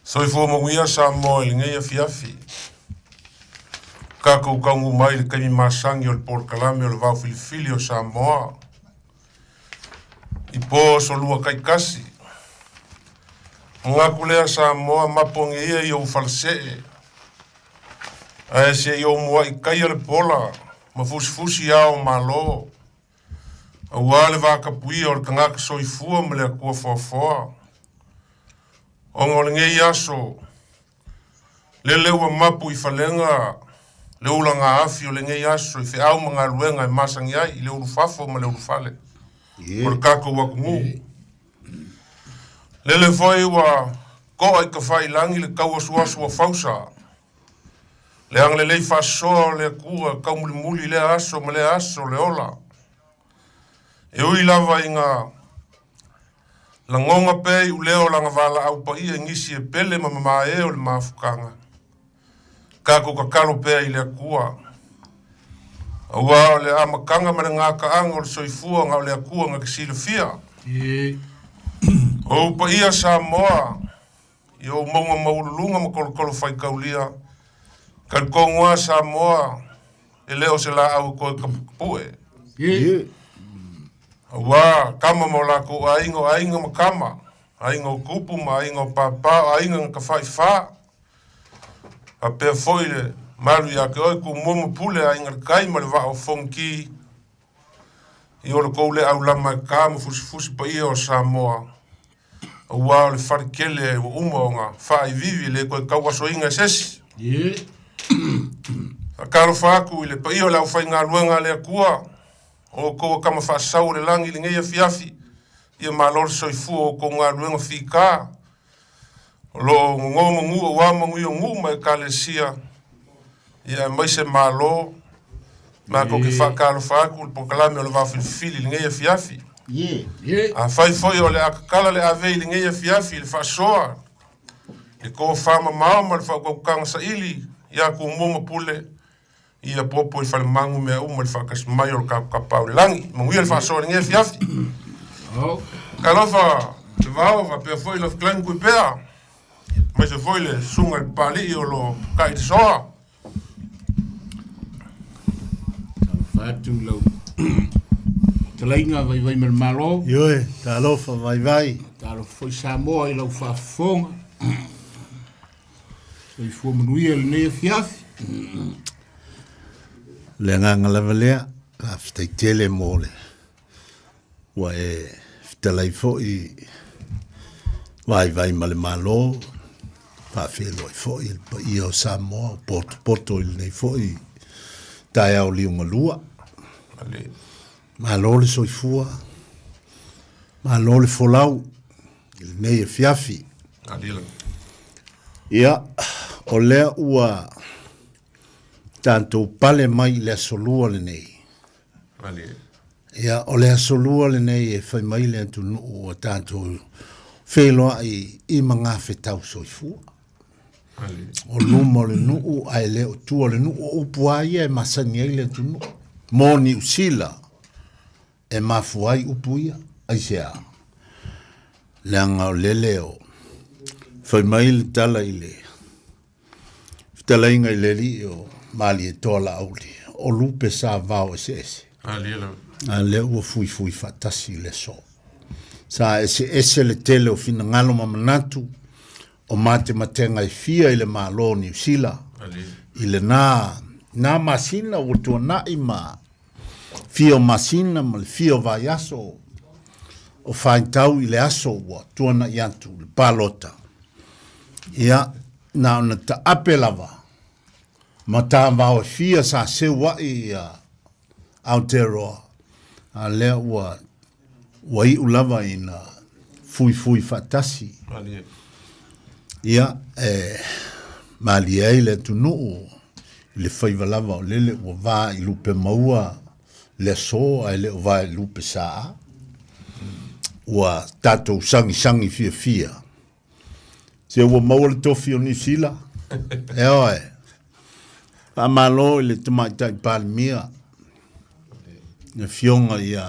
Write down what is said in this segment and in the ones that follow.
Soifua manuia Samoa i lenei afiafi. Tatou taunuu mai i le taimi masani o le polokalame o le Vao Filifili o Samoa. I po aso lua taitasi. Manatu lea Samoa mapo ane ia i ou falasee. Ae se i ou muai taia le pola ma fusifusi ao o Malo. Aua le vatapuia o le tagata soifua ma le Atua foafoa. Ona o lenei aso, lele ua mapu i falega le ulaga afi o lenei aso i feau ma galuega e masani ai i le ulufafo ma le ulufale o le tatou atunuu. Lele foi ua to'a i tafailagi le tauasuasu o fausa, le agalelei faasoa o le Atua taumulimuli i lea aso ma lea aso le ola. E ui lava ina lagona pea iuleo o lana valaau paia i nisi e pele ma mamae o le mafutaga, tatou tatalo pea i le Atua. Aua o le amataga ma le gataaga o le soifua na o le Atua na te silafia. O ou paia Samoa, i ou mauga maualuluga ma tolotolo faitaulia, talitonu lava Samoa, e le o se laau e toe taputapue. Aua tama ma o latou aiga, o aiga ma tama, aiga o tupu ma aiga o pāpā, o aiga na tafaifa. Faapea foi le malu ia te oe Tumua ma Pule, Aiga i le Tai ma le Vaa o Fonoti, i o le tou le aulama e ta ma fusifusi paia o Samoa, aua o le fale tele ua uma ona faaiviivi e le toe tauasoina e se isi. Faatalofa atu i le paia o le aufaigaluega a le Atua, o outou o tama faasau o le lagi i lenei afiafi, ia malo le soifua o outou galuega fita, o lo o gogo manu aua manuia o nuu ma ekalesia, ia aemaise Malo. Matou te faatalofa atu i le polokalame o le Vao Filifili i lenei afiafi. Afai foi o le a tatala le avei i lenei afiafi i le faasoa, le tofa mamao ma le faautautaga saili ia Tumua ma Pule, ia popo i falemagu mea uma i le faatasi mai o le tatou Tapaau i le Lagi. Manuia le faasoa i lenei afiafi. Talofa le vao faapea foi lau fetalaiga Tuipea, aemaise foi le susuga i le Papalii o lo o ta'i i le soa. Talofa atu i lau fetalaiga Vaivai ma le Malo. Ioe, talofa Vaivai. Talofa foi Samoa i lau faafofoga. Soifua manuia i lenei afiafi. Le agaga lava lea, faafetai tele mo le ua e fetalai foi vaivai ma le Malo, faafeiloai foi i le paia o Samoa o potopoto i lenei foi taeao liugalua. Malo le soifua, malo le folau i lenei afiafi. Ia, o lea ua tatou pale mai i le aso lua lenei. Ia, o le aso lua lenei e fai mai le atunuu ua tatou feiloai i magafetau soifua. O luma o le nuu ae le o tua o le nuu. O upu lava ia e masani ai le atunuu. Mo Niu Sila e mafua ai upu ia. Aisea? Leaga o lele o fai mai le tala i le fetalaiga i le alii o Malietoa Laauli, o lupe sa vao eseese. A lea ua fuifui faatasi i le aso. Sa eseese le tele o finagalo ma manatu o matematega e fia i le Malo o Niu Sila i lena na masina ua tuanai ma fia o masina ma le fia o vaiaso o faitau i le aso ua tuanai atu le palota. Ia, na ona taape lava ma tavao e fia sa seu ai ia Aotearoa, a lea ua ua iu lava ina fuifui faatasi. Ia, e malie ai le atunuu i le faiva lava o lele ua va i lupe maua le aso ae le o va i lupe saa. Ua tatou sagisagi fiafia. Se ua maua le tofi o Niu Sila. E oe. Faamalo i le Tamaitai Palemia, le Afioga ia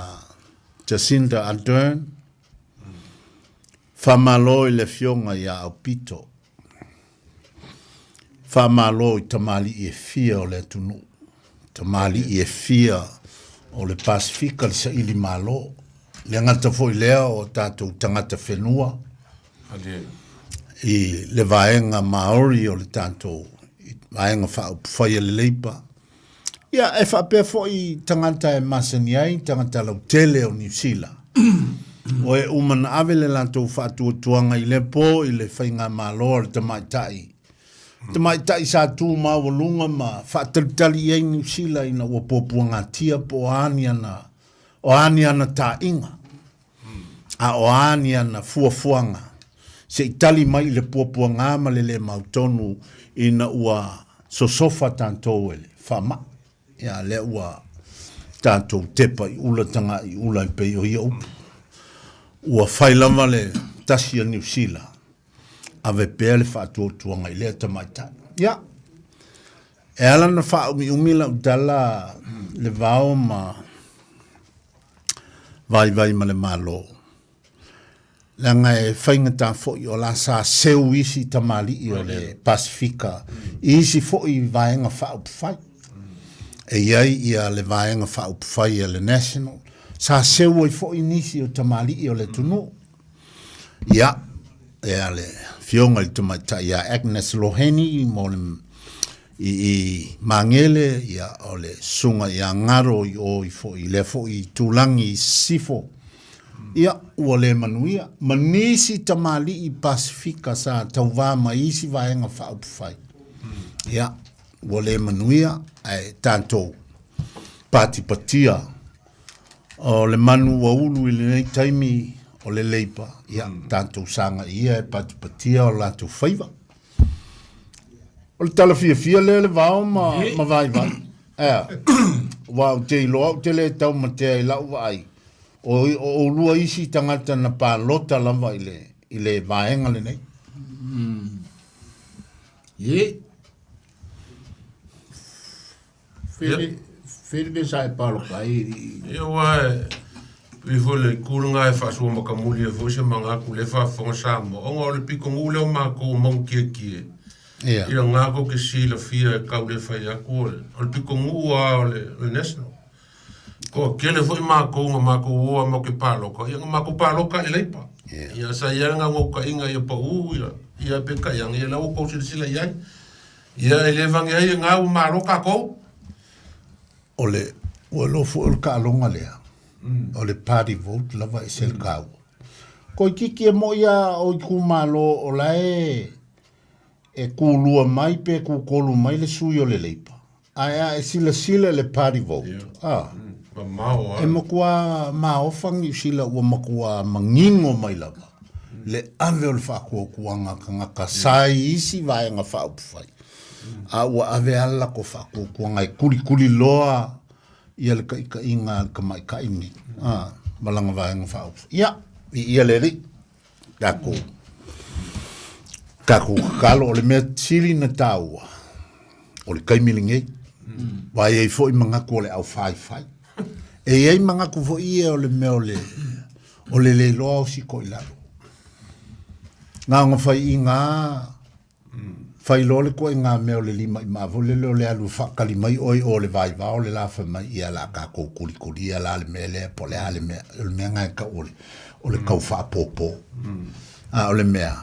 Jacinda Ardern. Faamalo i le Afioga ia Aupito. Faamalo i tamalii e fia o le atunuu, tamalii e fia o le Pasefika le saili malo, le gata foi lea o tatou tagata whenua i le vaega Maori o le tatou vaega faaupufai a le Leipa. Ia, e faapea foi tagata e masani ai, tagata lautele o Niu Sila. O e uma na ave le latou faatuatuaga i lea po i le faigamalo a le tamaitai. Tamaitai sa tu maualuga ma faatalitali i ai Niu Sila ina ua puapuagatia po o a ni ana, o a ni ana taaiga. A o a ni ana fuafuaga se i tali mai i le puapuaga ma le lē mautonu ina ua sosofa tatou e le faamai. Ia, lea ua tatou tepa i ula tagai i ula e pei o ia upu. Ua fai lava le tasi a Niu Sila, ave pea le faatuatuaga i lea tamaitai. Ia, e ala ona faaumiumi lau tala le vao ma vaivai ma le Malo, leaga e faigata foi o la sa seu isi tamalii o le Pasefika i isi foi vaega faaupufai. E i ai ia le vaega faaupufai a le National, sa seu ai foi nisi o tamalii o le atunuu. Ia, e a le Afioga i le Tamaitai ia Agnes Loheni mo le i i Magele, ia, o le susuga ia Ngaro i o i foi i lea foi itulagi i Sisifo. Ia, ua le manuia. Ma nisi tamalii Pasefika sa tauvā mai isi vaega faaupufai. Ia, ua le manuia, ae tatou patipatia o le manu ua ulu i lenei taimi o le Leipa, ia, tatou sagai ia e patipatia o latou faiva. O le tala fiafia lea le vao ma, ma vaivai. Ea, aua ou te iloa ou te le taumatea i lau vaai, o, o oulua isi tagata na palota lava i le, i le vaega lenei. Ye. Fele, fele mea sa e paloka ai i... Ia aua e pei foi le itu lena e faasua makamuli ai foi se manatu lea e faafofoga Samoa ona o le pitonuu lea o matou o Maugakiekie Ia. i lena tou te silafia e tau le fai atu o le, o le pitonuu lava o le, o le National. Toatele foi matou na matou o lava matou te palota, ia na matou palota i le Leipa. Ia sa i ai le naunautaiga ia pau ia, ia peitai ane ia la ua outou silasila i ai. Ia e le vane ai e na ua malo tatou. O le, ua iloa foi o le taaloga lea, o le party vote lava e ese le taua. Toeitiiti e moi lava o itumalo o la e e tulua mai pe tutolu mai le sui o le Leipa, ae a e silasila i le party vote, a, Mamao e matua maofa Niu Sila ua matua manino mai lava le ave o le faatuatuaga a tagata sa i isi vaega faaupufai, a ua ave lava le latou faatuatuaga e kulikuli loa ia le taitaiga a le tamaitai lenei, a, ma lana vaega faaupufai. Ia, viia le Alii. Tatou, tatou tatalo, o le mea sili na taua, o le taimi lenei. Aua e i ai foi manatu o le aufaifai. E i ai manatu foi ia o le mea o le, o le le iloa osi toilalo. Na ona faiina lava, fai loa le ituaiga mea o le limaima foi lele o le alu e faatali mai oe i o le vaivao le la fai mai, ia o le a tatou kulikulia la le mea lea po o le a le mea. O le mea lena e tau o le, o le tau faapopo. A o le mea,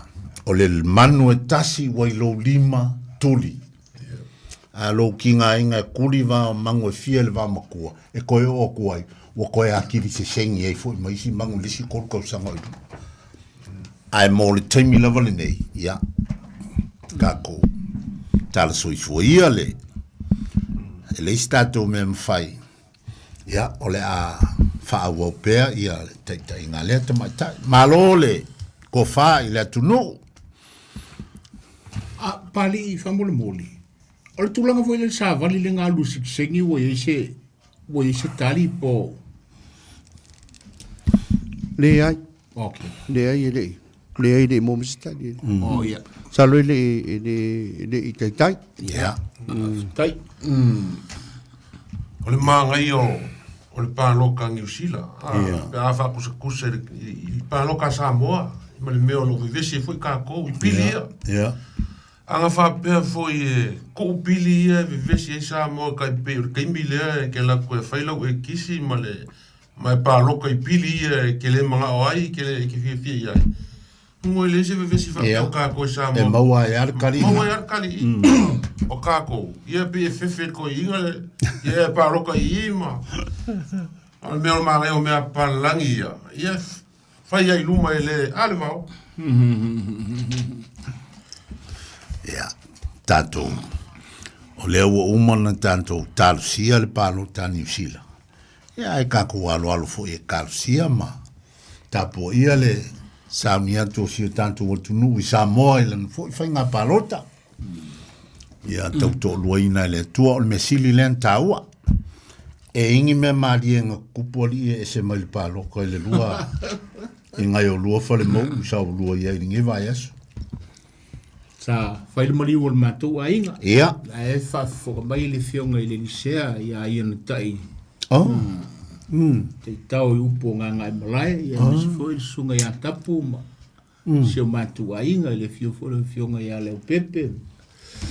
o le manu e tasi ua i lou lima tuli. A lou tigaina e tuli vao manu e fia i le vaomatua, e toe oo atu ai, ua toe atili sesegi ai foi ma isi manu i le isi 3 tausaga o i luma. Ae mo le taimi lava lenei, ia, tatou tala soifua ia le, e leai se tatou mea e mafai, ia, o le a faaauau pea ia le taitaiga a lea tamaitai. Malo le tofa i le atunuu. A, Papalii, faamolemole, o le tulaga foi lea i le savali lea na alu i le sitiseni ua i ai se, ua i ai se tali po o... Leai. Okay. Leai e le i, leai e le i maua mai se tali. Oh, ia. Masalo e le i, e le, e le i taitai. Ia. Faafetai. O le manaia o, o le paloka a Niu Sila, a, pe a faakusakusa i le, i le paloka a Samoa, ma le mea o lo o vevesi ai foi tatou i pili ia. Ia. Aga faapea foi e koʻu pili ia e vevesi ai Samoa e tai pei o le taimi lea e te alu atu e fai lau ekisi ma le ma e paloka i pili ia e te le manao ai e te le e te fiafia i ai. Ua e leai se vevesi faapea o kākou i Samoa. E maua ai lava le kali. Maua ai lava le kali i. O kākou, ia pei e fefe le toeaina le, ia e paloka i i ma. A o le mea o le manaia o mea papalagi ia, ia fai ai i luma e le, a le vao. Ia, tatou, o lea ua uma ona tatou talosia le palota a Niu Sila. Ia, ae tatou aloalo foi e talosia ma tapuaia le sauni atu o si o tatou atunuu i Samoa i lana foi faiga palota. Ia tautoaluaina e le Atua, o le mea sili lea na taua. E ingi mea malie na tutupu alii e ese mai le palota i le lua i ngai o lua fale mou sa o lua ia i lenei vaiaso. Sa fai le maliu o le matou aiga. Ia. Ae faafofoga mai le afioga i le Elisea ia ia na tai. Oh. Teitao i upu o Gagaemalae, ia aemaise foi le susuga ia Tapu ma si o matou aiga i le afio foi o le afioga ia Leaupepe.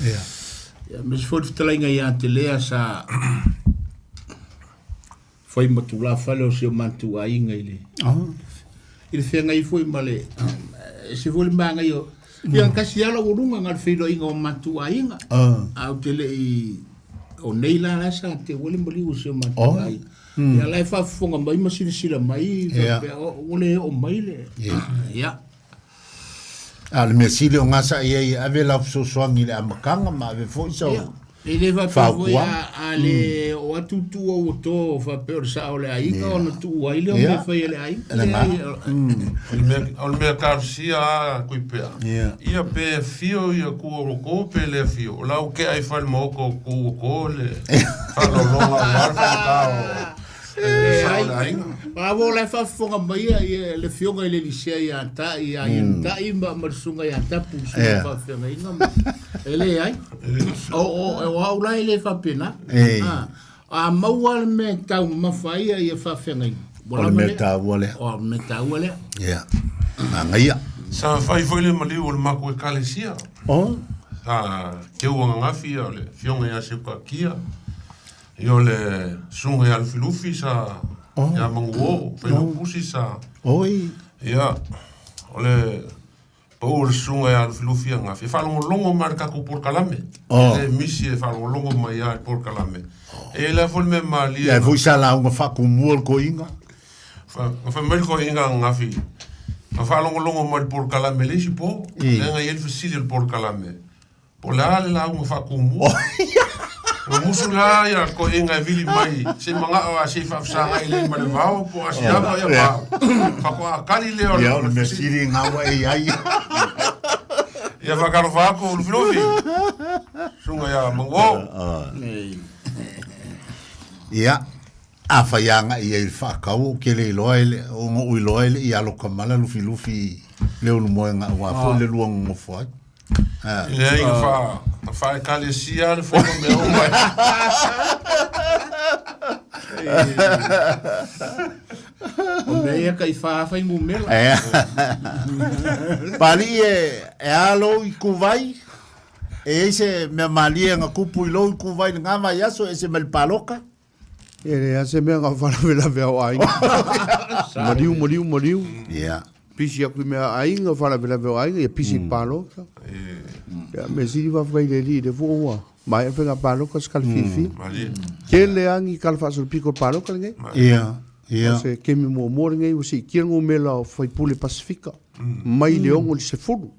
Ia. Ia aemaise foi le fetalaiga ia Telea sa fai ma tulafale o si o matou aiga i le i le feagai foi ma le ese foi le manaia o ia kasi lava laualuga na o le feiloaiga o matou aiga ae ou te le i o nei la la sa teu ai le maliu o si o matou aiga ia la e faafofoga mai ma silasila mai faapea ua le oo mai le ia. A o le mea sili o gasa i ai e ave lau fesoasoani i le amataga ma ave foi sau Ia, e le faapea foi fautuaga. a, a le oo atu tua ua to faapea o le sao o le aiga ona tuu ai lea o mea fai a le aiga. Lena. Leai, O le mea, o le mea talosia a Tuipea, Ia. ia pe afio ia ku o loko pe le afio, o la ua tea ai fale maota o ku ua to le faaaloaloga aua le faigata o Leai. Bravo la e faafofoga mai ia le afioga i le Elisea ia Tai ia ia Tai ma ma le susuga ia Tapu le susuga Yeah. faafeagaiga ma e leai. O o o au la e le faapena. Eh. Ah, a maua le mea e taumamafa ai ia ia faafeagaiga. Ua O le lava mea lea. taua lea. O le mea taua lea. Ia. Manaia. Sa fai foi le maliu o le matou ekalesia. Oh. Sa keu ananafi ia o le afioga ia Seukakia. Ia o le susuga ia Lufilufi sa ia Manuo, Failautusi sa. Oi. Ia, o le pau o le susuga ia Lufilufi ananafi, e faalogologo mai i le tatou polokalame. Oh. E le misi e faalogologo mai lava i le polokalame. E i ai la foi le mea malie. Ia e foi sa lauga faatumua le toeaina. Na fai mai le toeaina ananafi, na faalogologo mai i le polokalame i le isi po, lea na i ai le fesili o le polokalame. Po o le a le lauga faatumua. Ua musu la ia toeaiina e vili mai se i manao a se i faafesagai lelei ma le vao po o asiava ia ma faatoa tali lea o Ia, o le le mea fesili. sili na ua e i ai. Ia faatalofa atu Lufilufi. Susuga ia Manuo. Ia, afai agai i ai i le faatau, ou te le iloa e le, ona ou iloa e le i alo kamala Lufilufi i Leulumoega aua foi le lua nonofo ai. Leai, na fa, na faekalesia le faiga o mea uma. O mea ia kai wha fuainumera. E. Pali e, e a lou ituvai, e i ai se mea malie na tupu i lou ituvai i lena vaiaso e ese mai le paloka? E leai se mea na faalavelave au aiga. Maliu, maliu, maliu. Ia. Pisi aku i mea aiga, faalavelave au aiga, ia pisi i paloka. Ia, mea sili faafetai i le Alii, lea foi ua maea le faiga paloka se kala fiafia. Tele lava ni kala faasolopito o le paloka lenei. Ia, ia. O se kemi muamua lenei ua siitia le numera o faipule Pasefika mai le 6 i le 10.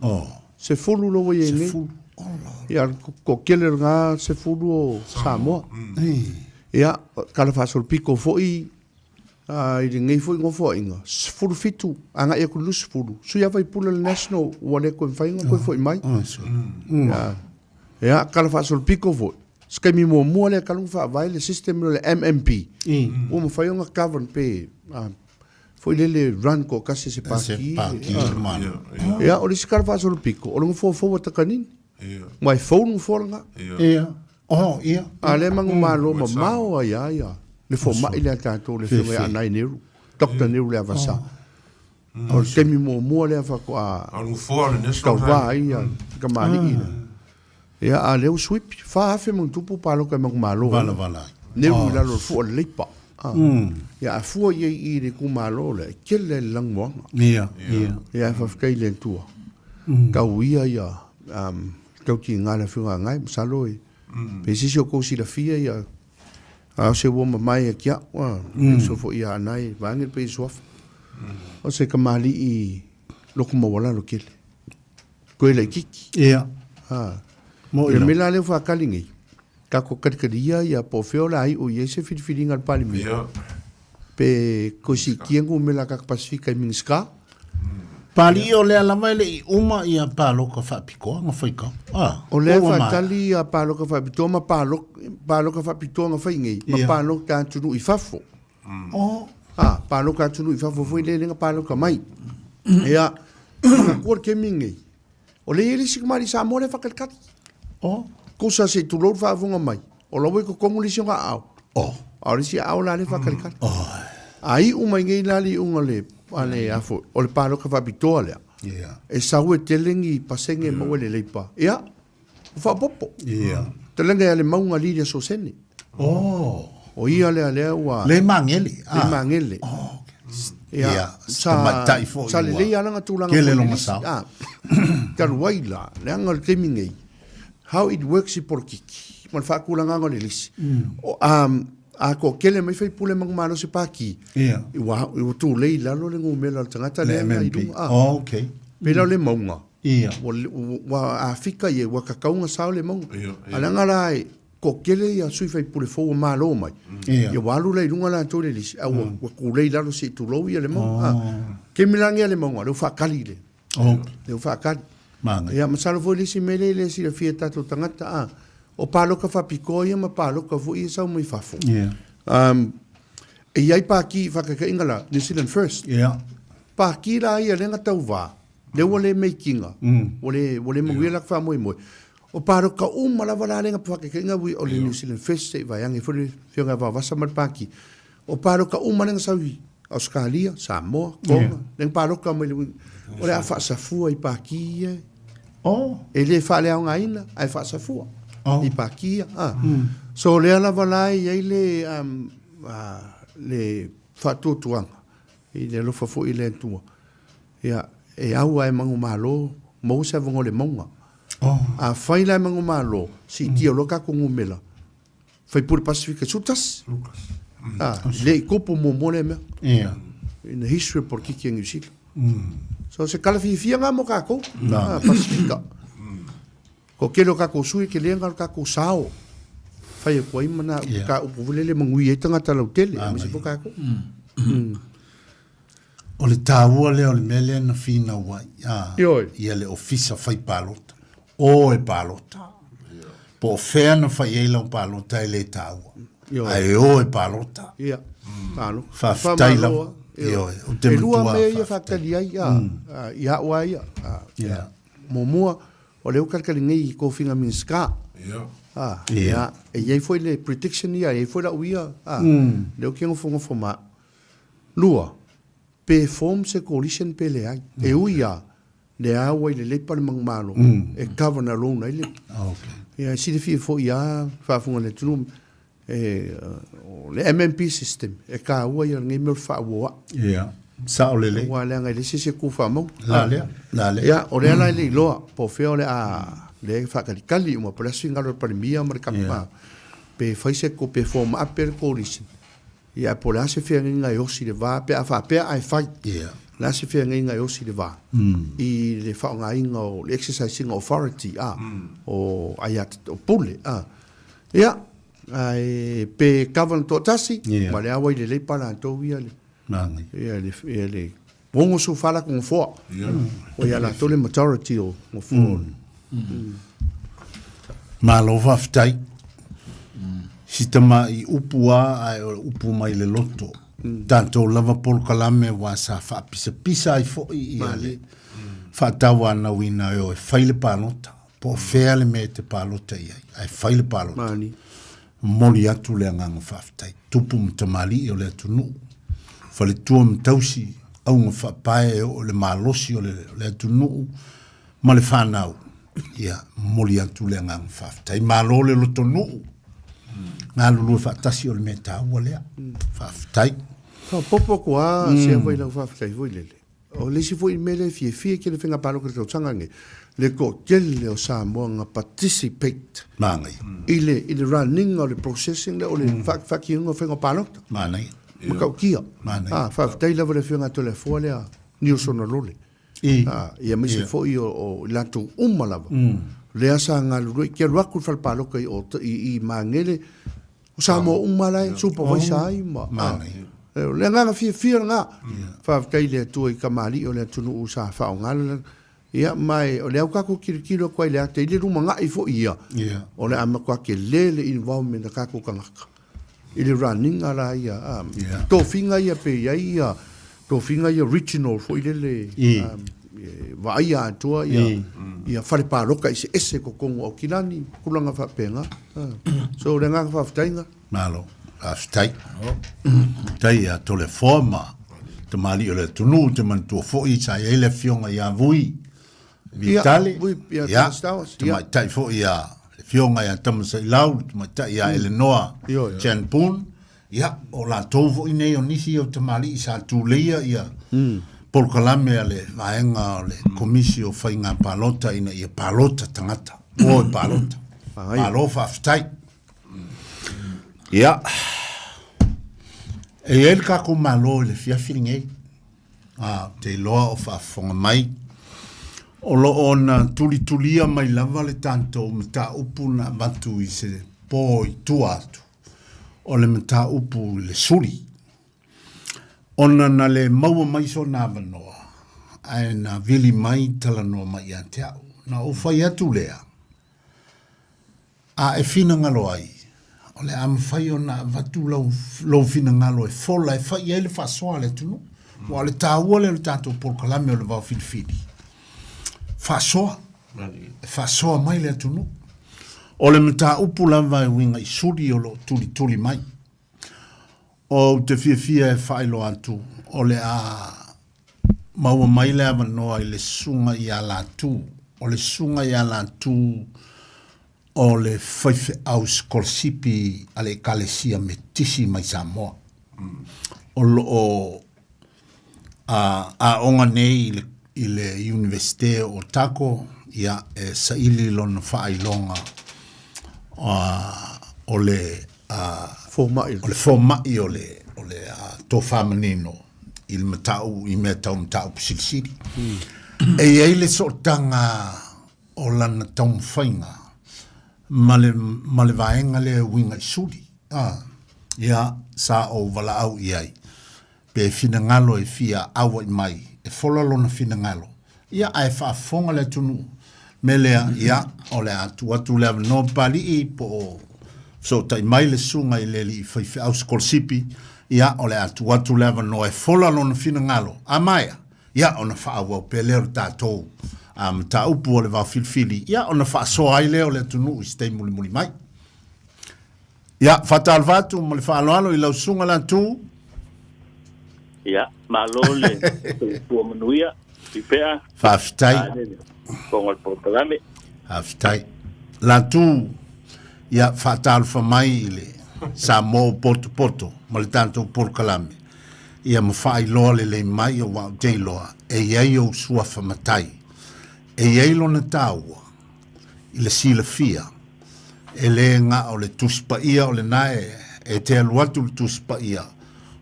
Oh. 10 lea ua i ai nei. 10. Ia, toatele o lena 10 o Samoa. Ia, tala faasolopito foi i lenei foi nofoaiga, 17 agai atu i le 20, sui lava faipule o le National ua le toe mafai ona toe foi mai. Ia, ia, tala faasolopito foi, se taimi muamua lea talu ona faavae le system lea o le MMP, ua mafai ona govern pe foi lele run toatasi e se pati. Ia, o le isi tala faasolopito, o le nofoa fou a Takanini. Aua e fou le nofoa lena. Ia. Oh, ia. A lea manumalo mamao ai lava ia le fomai lea a tatou le afioga ia Anae Neru, Doctor Neru Leavasa. O le taimi muamua lea faatoa A o le nofoa o le National tauva ai ia le kamali'i lea. Ia, a o lea ua sweep, 4,000 ma ona tupu palota i manumalo. Valavala ai. Lea ua i lalo o le fua o le Leipa. Ia, a fua i ai i le itumalo lea, e tele ai le lanumoana. Ia, ia. Ia, ae faafetai i le Atua. Tau ia ia tautiga le Afioga a Gae, masalo e pe se isi o tou silafia ia a o se ua mamae ia te au, a uso foi ia Anae vaeane le paia suafa. O se kamali'i loto maualalo tele. Koe laitiiti. Ia. Ha. Mo I le mea la lea ua faatali nei, tatou talitalia ia po o fea o le a iu i ai se filifiliga a le Palemia. Ia. Pe toe siitia numera a tagata Pasifika i Minisita. Palii o lea lava e le i uma ia paloka faapitoa na fai kau. Ah, O lea e ua maea. faatali ia paloka faapitoa ma palok, paloka faapitoa na fai nei, ma Ia. paloka atunuu i fafo. Oh. Ah, paloka atunuu i fafo foi lea e le na paloka mai. Ia, manatua le taimi lenei, o lea e i ai le isi tamalii Samoa lea e faakalikali. Oh. Kusa se i tulou le faafofoga mai, o la ua i totonu le isi ona aao. Oh. A o le isi aao la lea e faakalikali. Oh. A iu mai nei la le iuga le, a le a foi, o le paloka faapitoa lea. Yeah. E sau e tele ni pasene e maua i le Leipa. Ia, ua faaopoopo. Yeah. Talaga ia le mauga li le aso Sene. Oh. O ia lea lea ua... Le magele. Le magele. Oh, okay. Ia, Ia, sa, tamaitai foi sa ua lelei lava lana tulaga tele foi lona i le lisi. sao. Ah, talu ai la, leaga o le taimi nei, how it works i polokiki, ma le faatulagaga o le lisi. O, um, a toatele mai faipule manumalo se pāti, Ia. ua, ua tulei i lalo le numera o le tagata Le lea na i MMP. luga. Ah, Oh, okay. pei la o le mauga. Ia. Ua, ua afika ia, ua tatau ona sao le mauga. Ia, ia. A leaga la e toatele ia sui faipule fou ua malo mai. Ia. Ia ua alu la i luga latou i le lisi, a ua, ua tulei i lalo se i tulou ia le mauga. Oh. Taimi la lenei a le mauga, lea ua faatali le. Okay. Lea ua faatali. Māngai. Ia, masalo foi le isi mea lea e le silafia e tatou tagata, a, o paloka faapitoa ia ma paloka foi ia e sau mai fafo. Ia. Um, e i ai pākī i whakakaiinga la, New Zealand First. Ia. Pākī la ia lea na tauvā, lea ua le meikinga, ua le, ua le manuia la faamoemoe. O pāloka uma lava la lea na whakakaiinga ui o le New Zealand First se i vaeage foi le Afioga ia Vaovasa ma le pākī. O pāloka uma lea na sau i Ausetalia, Samoa, Tonga, lea na pāloka mai le uiga. O le a faasafua i pākī ia. Oh. E le faaleaogaina, ae faasafua Oh. i pākī ia. Ah. So lea lava la e i ai le, um, le faatuatuaga i le alofa foi i le Atua. Ia, e au lava e manumalo, maua se avanoa i le mauga. Oh. Afai la e manumalo, siitia loa tatou numera, Faipule Pasifika 11. Ah, le i kopo muamua lea mea. Ia. In the history of polokiki a New Zealand. So se kala fiafia ngā mo kākou. Ah, Pasifika. Ko kele o kākou sui, ke lea ngā o kākou sao. Whai e kua ima nā Yeah. ka upu vele le mangui e tangata lau tele. Ah, Mese po kākou. O le taua lea o le mea lea na finau ai, a, Ioe. ia le ofisa fai palota, o e palota. Po o fea na fai ai lau palota e le taua. Ioe. Ae o e palota. Ia, malo. Faafetai Faamalo, lava. a. Ioe, ou te E lua matua mea ia faafetai. faatali ai, a, a, i a'u a ia. A, Ia. Muamua, o lea ua kalikali nei i kofiga Minisita. Ia. A, Ia. ia, e i ai foi le prediction ia, e i ai foi la'u ia, a, lea ou te nofonofo ma a'u. Lua, pe form se coalition pe leai. E ui a, le a ua i le Leipa le Manumalo, e govern alone ai le. Okay. Ia, e silafia foi a faafofoga le atunuu, e, o le MMP system, e kāua ia lenei mea o le faauoa. Ia, sao lelei. Aua leaga e leai se isi e ku faamauga. La lea, la lea. Ia, o lea la e le iloa, po o fea o le a, lea e faakalikali uma, po o le a se finagalo o le Palemia ma le Kapa, pe fai se, pe form up pea le coalition. Ia, po o le a se feagaiga e osi i le va, pe a faapea ae fai, o le a se feagaiga e osi i le va, i le faaaogaina o le exercise ina o authority, a, o aiatatau, o pule, a. Ia, ae pe govern toatasi, ma le awa i le Leipa latou ia le, ia le, ia le 64 lako nofoa. O ia latou le majority o nofoa. Malo faafetai. Si tama'i upu a ae o le upu mai le loto. Tatou lava polokalame aua sa faapisapisa ai foi ia le faatauanauina e o e fai le palota. Po o fea le mea e te palota i ai, ae fai le palota. Momoli atu le agaga faafetai. Tupu ma tamalii o le atunuu, faletua ma tausi. auga faapae e oo i le malosi o le, le atunuu ma le fanau. Ia, momoli atu le agaga faafetai. Malo le lotonuu, galulue faatasi o le mea taua lea. Faafetai. Faaopoopo atu lava sea foi i lau faafetai foi lele. O le isi foi mea lea e fiafia tele faiga palota i le tausaga lenei, le toatele o Samoa na participate Manaia. i le, i le running o le processing lea o le mm. faatinoga o faiga palota. Manaia. Matautia. Manaia. Ah, faafetai lava le afioga Toleafoa lea Nielsen Lole. I. Ah, ia maise foi o, o i latou uma lava. Lea sa galulue, ke alu atu i le fale palota i, o, i, i Magele, O Samoa uma la e supervisor ai ma Manaia. O le agaga fiafia lena. Faafetai i le Atua i kamali'i o le atunuu sa faaaoga le Ia, ma e, o lea ua tatou tilotilo atu ai i le ata i le lumanai foi ia, o le a matua tele le involvement a tatou tagata i le running a la ia, a, tofiga ia pe i ai ia tofiga ia regional foi lele, a, e vaaia atoa ia, ia fale palota eseese i totonu o Aukilani, tulaga faapena. So, o le agaga faafetaiga. Malo, faafetai. Faafetai ia Toleafoa ma tamalii o le atunuu, ou te manatua foi sa i ai le afioga ia Vui Vitale, Vui, ia, ia, Stowers, ia. tamaitai foi ia le afioga ia Tamasailau, le tamaitai ia Elenoa Chan Poon, Ia, o latou foi nei o nisi o tamalii sa tuleia ia polokalame a le vaega o le Komisi o Faiga Palota ina ia palota tagata, o e palota. Malo faafetai. Ia, e i ai le tatou Malo i le afiafi lenei, a, ou te iloa o faafofoga mai, o lo o na tulitulia mai lava le tatou mataupu na avatu i se po i tua atu, o le mataupu i le suli, ona na le maua mai sona avanoa, ae na vili mai talanoa mai ia te au. Na ou fai atu lea, A e finagalo ai, o le a mafai ona avatu lau, lou finagalo e fola e fai ai le faasoa a le atunuu. Aua o le taua lea o le tatou polokalame o le Vao Filifili, faasoa, e faasoa mai le atunuu. O le mataupu lava e uiga i suli o lo o tulituli mai. Ou te fiafia e faailoa atu o le a maua mai le avanoa i le susuga ia Latu. O le susuga ia Latu o le faifeau sikolasipi a le Ekalesia Metotisi mai Samoa. O lo o a aoga nei i le, i le Iunivesite o Otago, ia, e saili lona faailoga o le Fomai. O le fomai o le, o le tofa manino i le mataupu, i mea tau mataupu silisili. E i ai le sootaga o lana taumafaiga ma le, ma le vaega lea e uiga i suli. A, ia, sa ou valaau i ai, pe finagalo e fia auai mai, e fola lona finagalo, ia, ae faafofoga le atunuu. Mea lea, ia, o le a tuu atu le avanoa Papalii po o fesootai mai le susuga i le alii faifeau sikolasipi, ia, o le a tuu atu le avanoa e fola lona finagalo. A maea, ia ona faaauau pea lea o le tatou mataupu o le vao filifili, ia ona faasoa ai lea o le atunuu i se taimi mulimuli mai. Ia, faatalofa atu ma le faaaloalo i lau susuga Latu. Ia, malo le soifua manuia, Pipea. Faafetai. Fofoga o le polokalame. Faafetai. Latu, ia faatalofa mai i le Samoa ua potopoto ma le tatou polokalame. Ia ma faailoa lelei mai aua ou te iloa e i ai ou suafa matai. E i ai lona taua i le silafia e le na o le Tusi Paia o lena e, e te alu atu le Tusi Paia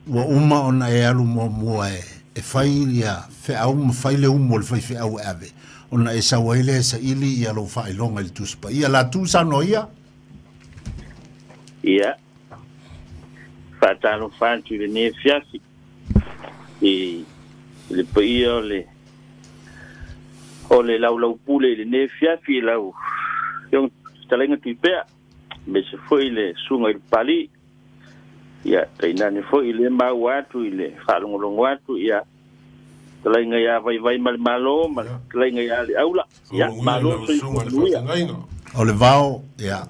ua uma ona e alu muamua e, e fai ia feau ma fai le umu o le faifeau e ave ona e sau ai lea e saili ia lou faailoga i le Tusi Paia. Latu saunoa ia. Ia, faatalofa atu i lenei afiafi i le paia o le o le laulaupule i lenei afiafi i lau Afioga Fetalaiga Tuipea, aemaise foi le Susuga i le Papalii, ia tainane foi le maua atu i le faalogologo atu, ia Fetalaiga ia Vaivai ma le Malo ma le Fetalaiga ia Le Aula, ia malo le soifua manuia. O le vao, ia.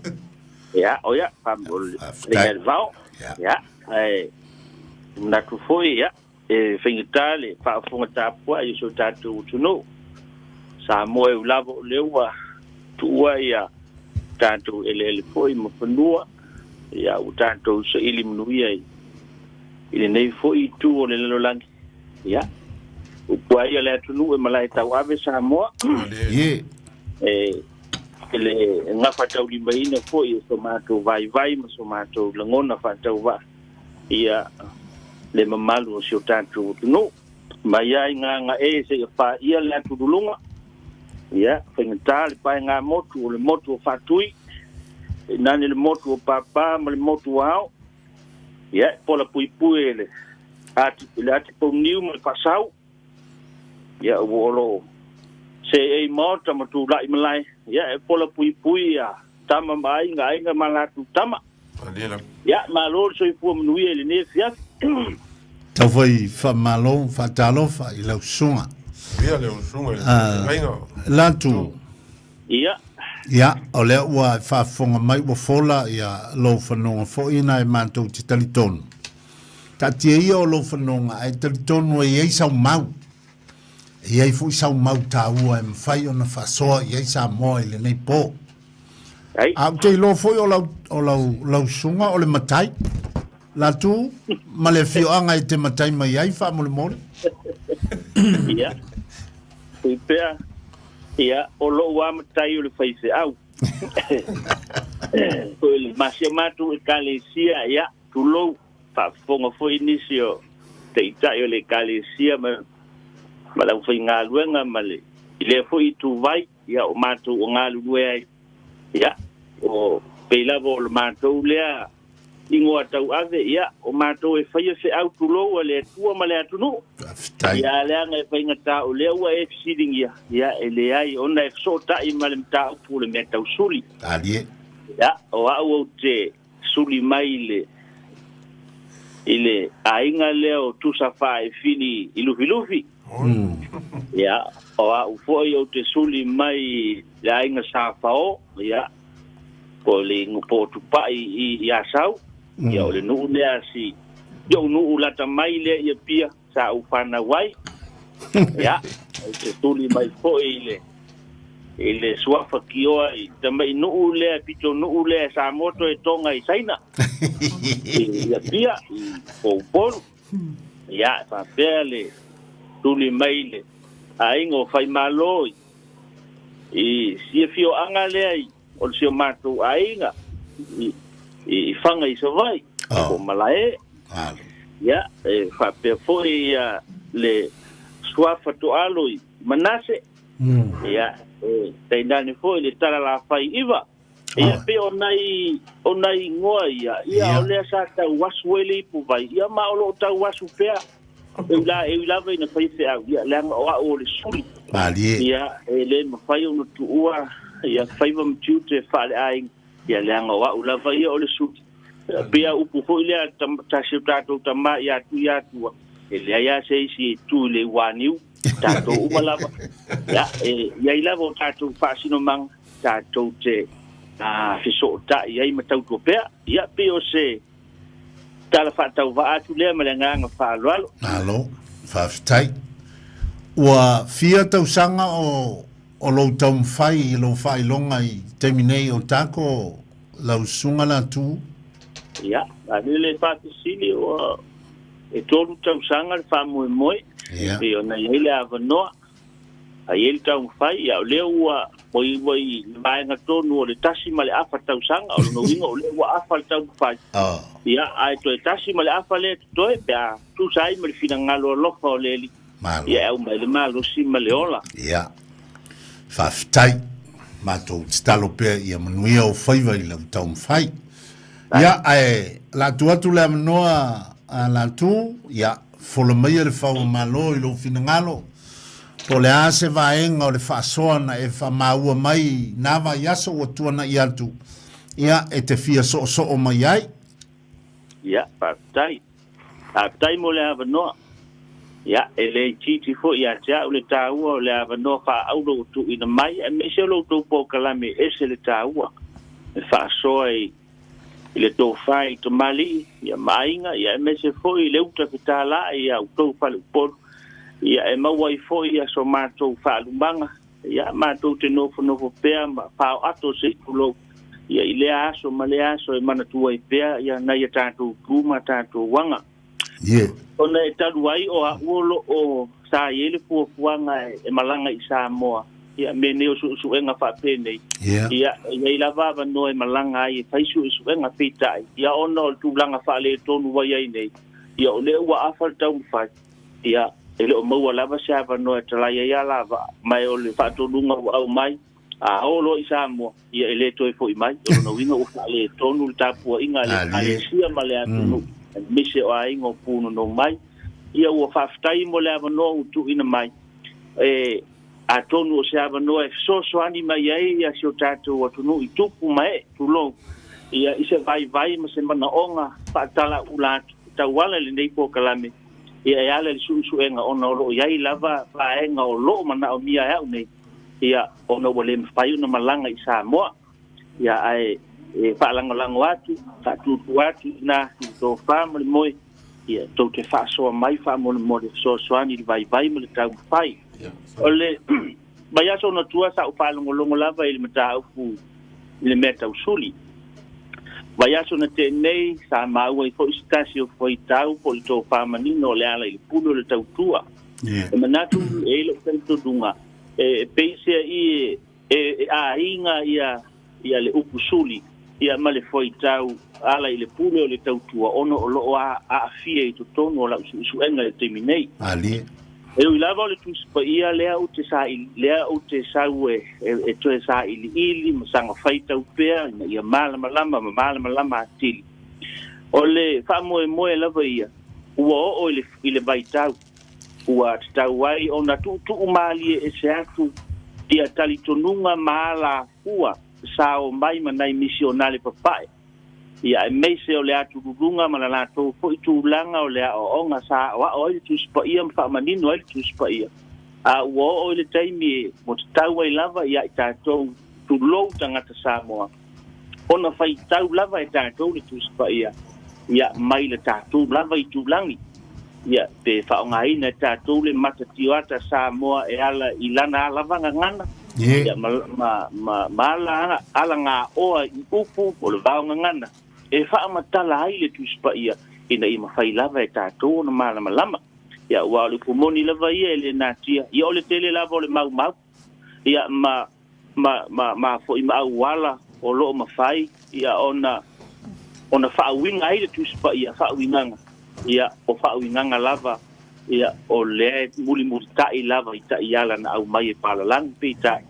Ia, o ia, o le Fetalaiga ia Le Vao, ia, ae manatu foi, ia. E faigata le faafofoga tapuai i si o tatou atunuu. Samoa e ui lava o lea ua tuua ia tatou eleele foi ma fanua, ia ua tatou saili manuia i lenei foi itu o le lalolagi. Ia, upu ai le atunuu e malae tauave Samoa. Ie. E le gafataulimaina foi e so matou vaivai ma so matou lagona faatauvaa ia le mamalu o si o tatou atunuu. Mai ai gagae seia paia le atululuga, ia, faigata le paega motu o le motu o Faatui, tainane le motu o Papa ma le motu o Ao, ia, e pola puipui e le ati, le atipouniu ma le faasau, ia, ua o lo o seei maota ma tulai malae, ia, e pola puipui ia tama ma aiga, aiga ma latou tama. Ia, malo le soifua manuia i lenei afiafi. Tau foi faamalo faatalofa i lau susuga. Ia le usuga i le feagaiga. Latu. Ia. Ia, o lea ua faafofoga mai ua fola ia lou fanoga foi na e matou te talitonu. Taatia ia o lou fanoga ae talitonu e i ai sau mau. E i ai foi sau mau taua e mafai ona faasoa i ai Samoa i lenei po. Ai. A ou te iloa foi o lau, o lau, lau susuga o le matai. Latu, ma le afioaga e te matai mai ai faamolemole. Ia. Pei pea, ia, o lou lava matai o le faifeau. Foi le ma si o matou ekalesia, ia, tulou, faafofoga foi nisi o taitai o le ekalesia ma, ma le aufaigaluega ma le, i lea foi ituvai, ia, o matou o galulue ai. Ia, o pei lava o le matou lea igoa tauave, ia, o matou e faia feau tulou a le Atua ma le atunuu. Faafetai. Ia, leaga e faigata o lea ua e fesiligia, ia, e leai, ona e fesootai ma le mataupu o le mea tau suli. Talie. Ia, o au ou te suli mai i le, i le aiga lea o Tusa Faaifili i Lufilufi. Ia, o au foi ou te suli mai i le aiga Safao, ia, po o le po o Tupai i, i Asau, ia, o le nuu lea si, i ou nuu lata mai lea i Apia, sa ou fanau ai. Ia, ou te suli mai foi i le, i le suafa kioa i tamai nuu lea, pito nuu lea sa moto e tonga i Saina, i, i Apia, i Upolu. Ia, e faapea le tuli mai le aiga o Faimalo i, i si afioaga lea i, o le si o matou aiga i, i, i Faga i Savaii, Oh. po o Malae. Alo. Ia, e faapea foi ia le suafa toalo i Manase. Ia, e tainane foi le Talalafai Iva. Ia pei o nai o nai igoa ia, ia o lea sa tau asu ai le ipuvai, ia ma o lo o tau asu pea. E ui la, e ui lava ina faifeau, ia leaga o au o le suli. Malie. Ia e le mafai ona tuua ia faiva ma tiute faaleaiga, ia leaga o au lava ia o le suli. E pei a upu foi lea tasi o tatou tama ia Tuiatua, e leai lava se isi e tu i le uaniu, tatou uma lava. Ia, e i ai lava o tatou faasinomaga, tatou te fesootai ai ma tautua pea. Ia, pei o se tala faatauvaa atu lea ma le agaga faaaloalo. Malo, faafetai. Ua fia tausaga o, o lou taumafai i lou faailoga i taimi nei o tako lau susuga Latu? Ia, a lea le faafesili ua e 3 tausaga le faamoemoe, Ia. pei ona i ai le avanoa, a i ai le taumafai, ia o lea ua ua ua i le vaega tonu o le 1.5 tausaga, o lona uiga o lea ua afa le taumafai. Oh. Ia, ae toe 1.5 lea totoe pe a tusa ai ma le finagalo alofa o le Alii. Malo. Ia e aumai le malosi ma le ola. Ia. Faafetai. Matou tatalo pea ia manuia ou faiva i lau taumafai. Ia, ae la tuu atu le avanoa a Latu, ia, fola maia le fau o Malo i lou finagalo, po o le a se vaega o le faasoa na e faamaua mai i nā vaiaso ua tuana'i atu, ia, e te fia soosoo mai ai. Ia, faafetai. Faafetai mo le avanoa. Ia, e le itiiti foi ia te au le taua o le avanoa faaauro ua tuuina mai, aemaise o lo outou polokalame e ese le taua e faasoa i I le tofa i tamalii ia ma aiga ia aemaise foi i le uta fetalai ia outou faleupolu ia e maua ai foi ia so matou faalumaga ia matou te nofonofo pea ma faaoato se i tulou ia i lea aso ma lea aso e manatua ai pea ia nai a tatou tu ma tatou aga. Ona e talu ai o a'u o lo'o sa i ai le fuafuaga e malaga i Samoa ia mea nei o su'esu'ega fa'apenei ia e i ai lava avanoa e malaga ai e fai su'esu'ega peita'i ia ona o le tulaga fa'aletonu ua i ai nei ia o lea ua afa le taumafai ia e le o maua lava se avanoa e talai ai alava'a ma e o le fa'atonuga ua aumai a oo loa i Samoa ia e lē toe fo'i mai. O lona uiga ua fa'aletonu le tapua'iga a le Ekalesia ma le atunuu aemaise o aiga o punono mai. Ia ua faafetai mo le avanoa ua tuuina mai e atonu o se avanoa e fesoasoani mai ai ia si o tatou atunuu i tupu ma e'e tulou ia i se vaivai ma se manaoga fa'atala'ula atu e tauala i lenei polokalame ia e ala i le su'esu'ega ona o lo'o i ai lava vaega o lo'o manaomia e a'u nei ia ona ua le mafai ona malaga i Samoa ia ae e faalagolago atu faatutu atu iina i le tofa ma le moe ia tou te faasoa mai faamolemole fesoasoani i le vaivai ma le taumafai. O le vaiaso ona tua sa ou faalogologo lava i le mataupu i le mea tausuli. Vaiaso na te'i nei sa maua ai foi se tasi o fuaitau po o le tofa manino o le ala i le pule o le tautua. E manatu e i ai lo'u talitonuga e pei sea i e aiga ia ia le upu suli ia ma le fuaitau ala i le pule o le tautua ona o lo'o aafia i totonu o la'u su'esu'ega i le taimi nei. Malie. E ui lava o le Tusi Paia lea ou te saili lea ou te sau e e toe sailiili ma saga faitau pea ina ia malamalama ma malamalama atili. O le faamoemoe lava ia ua oo i le i le vaitau ua tatau ai ona tuutuu malie ese atu ia talitonuga ma alafua sa omai ma nai misionale papae ia aemaise o le atululuga ma la latou foi tulaga o le aoaoga sa aoao ai le Tusi Paia ma faamanino ai le Tusi Paia a ua oo i le taimi ua tatau ai lava ia i tatou tulou tagata Samoa ona faitau lava e tatou le Tusi Paia ia mai le tatou lava itulagi ia pe faaaogaina e tatou le matatioata Samoa e ala i lana lava gagana ia ma ma ma, ma ala alagaoa i upu o le vaogagana e faamatala ai le Tusi Paia ina ia mafai lava e tatou ona malamalama. Ia aua o le upu moni lava ia e le natia ia o le tele lava o le maumau ia ma ma ma ma foi ma auala o lo'o mafai ia ona ona faauiga ai le Tusi Paia faauigaga ia o faauigaga lava ia o lea e mulimulita'i lava i ta'iala na aumai e palalagi peita'i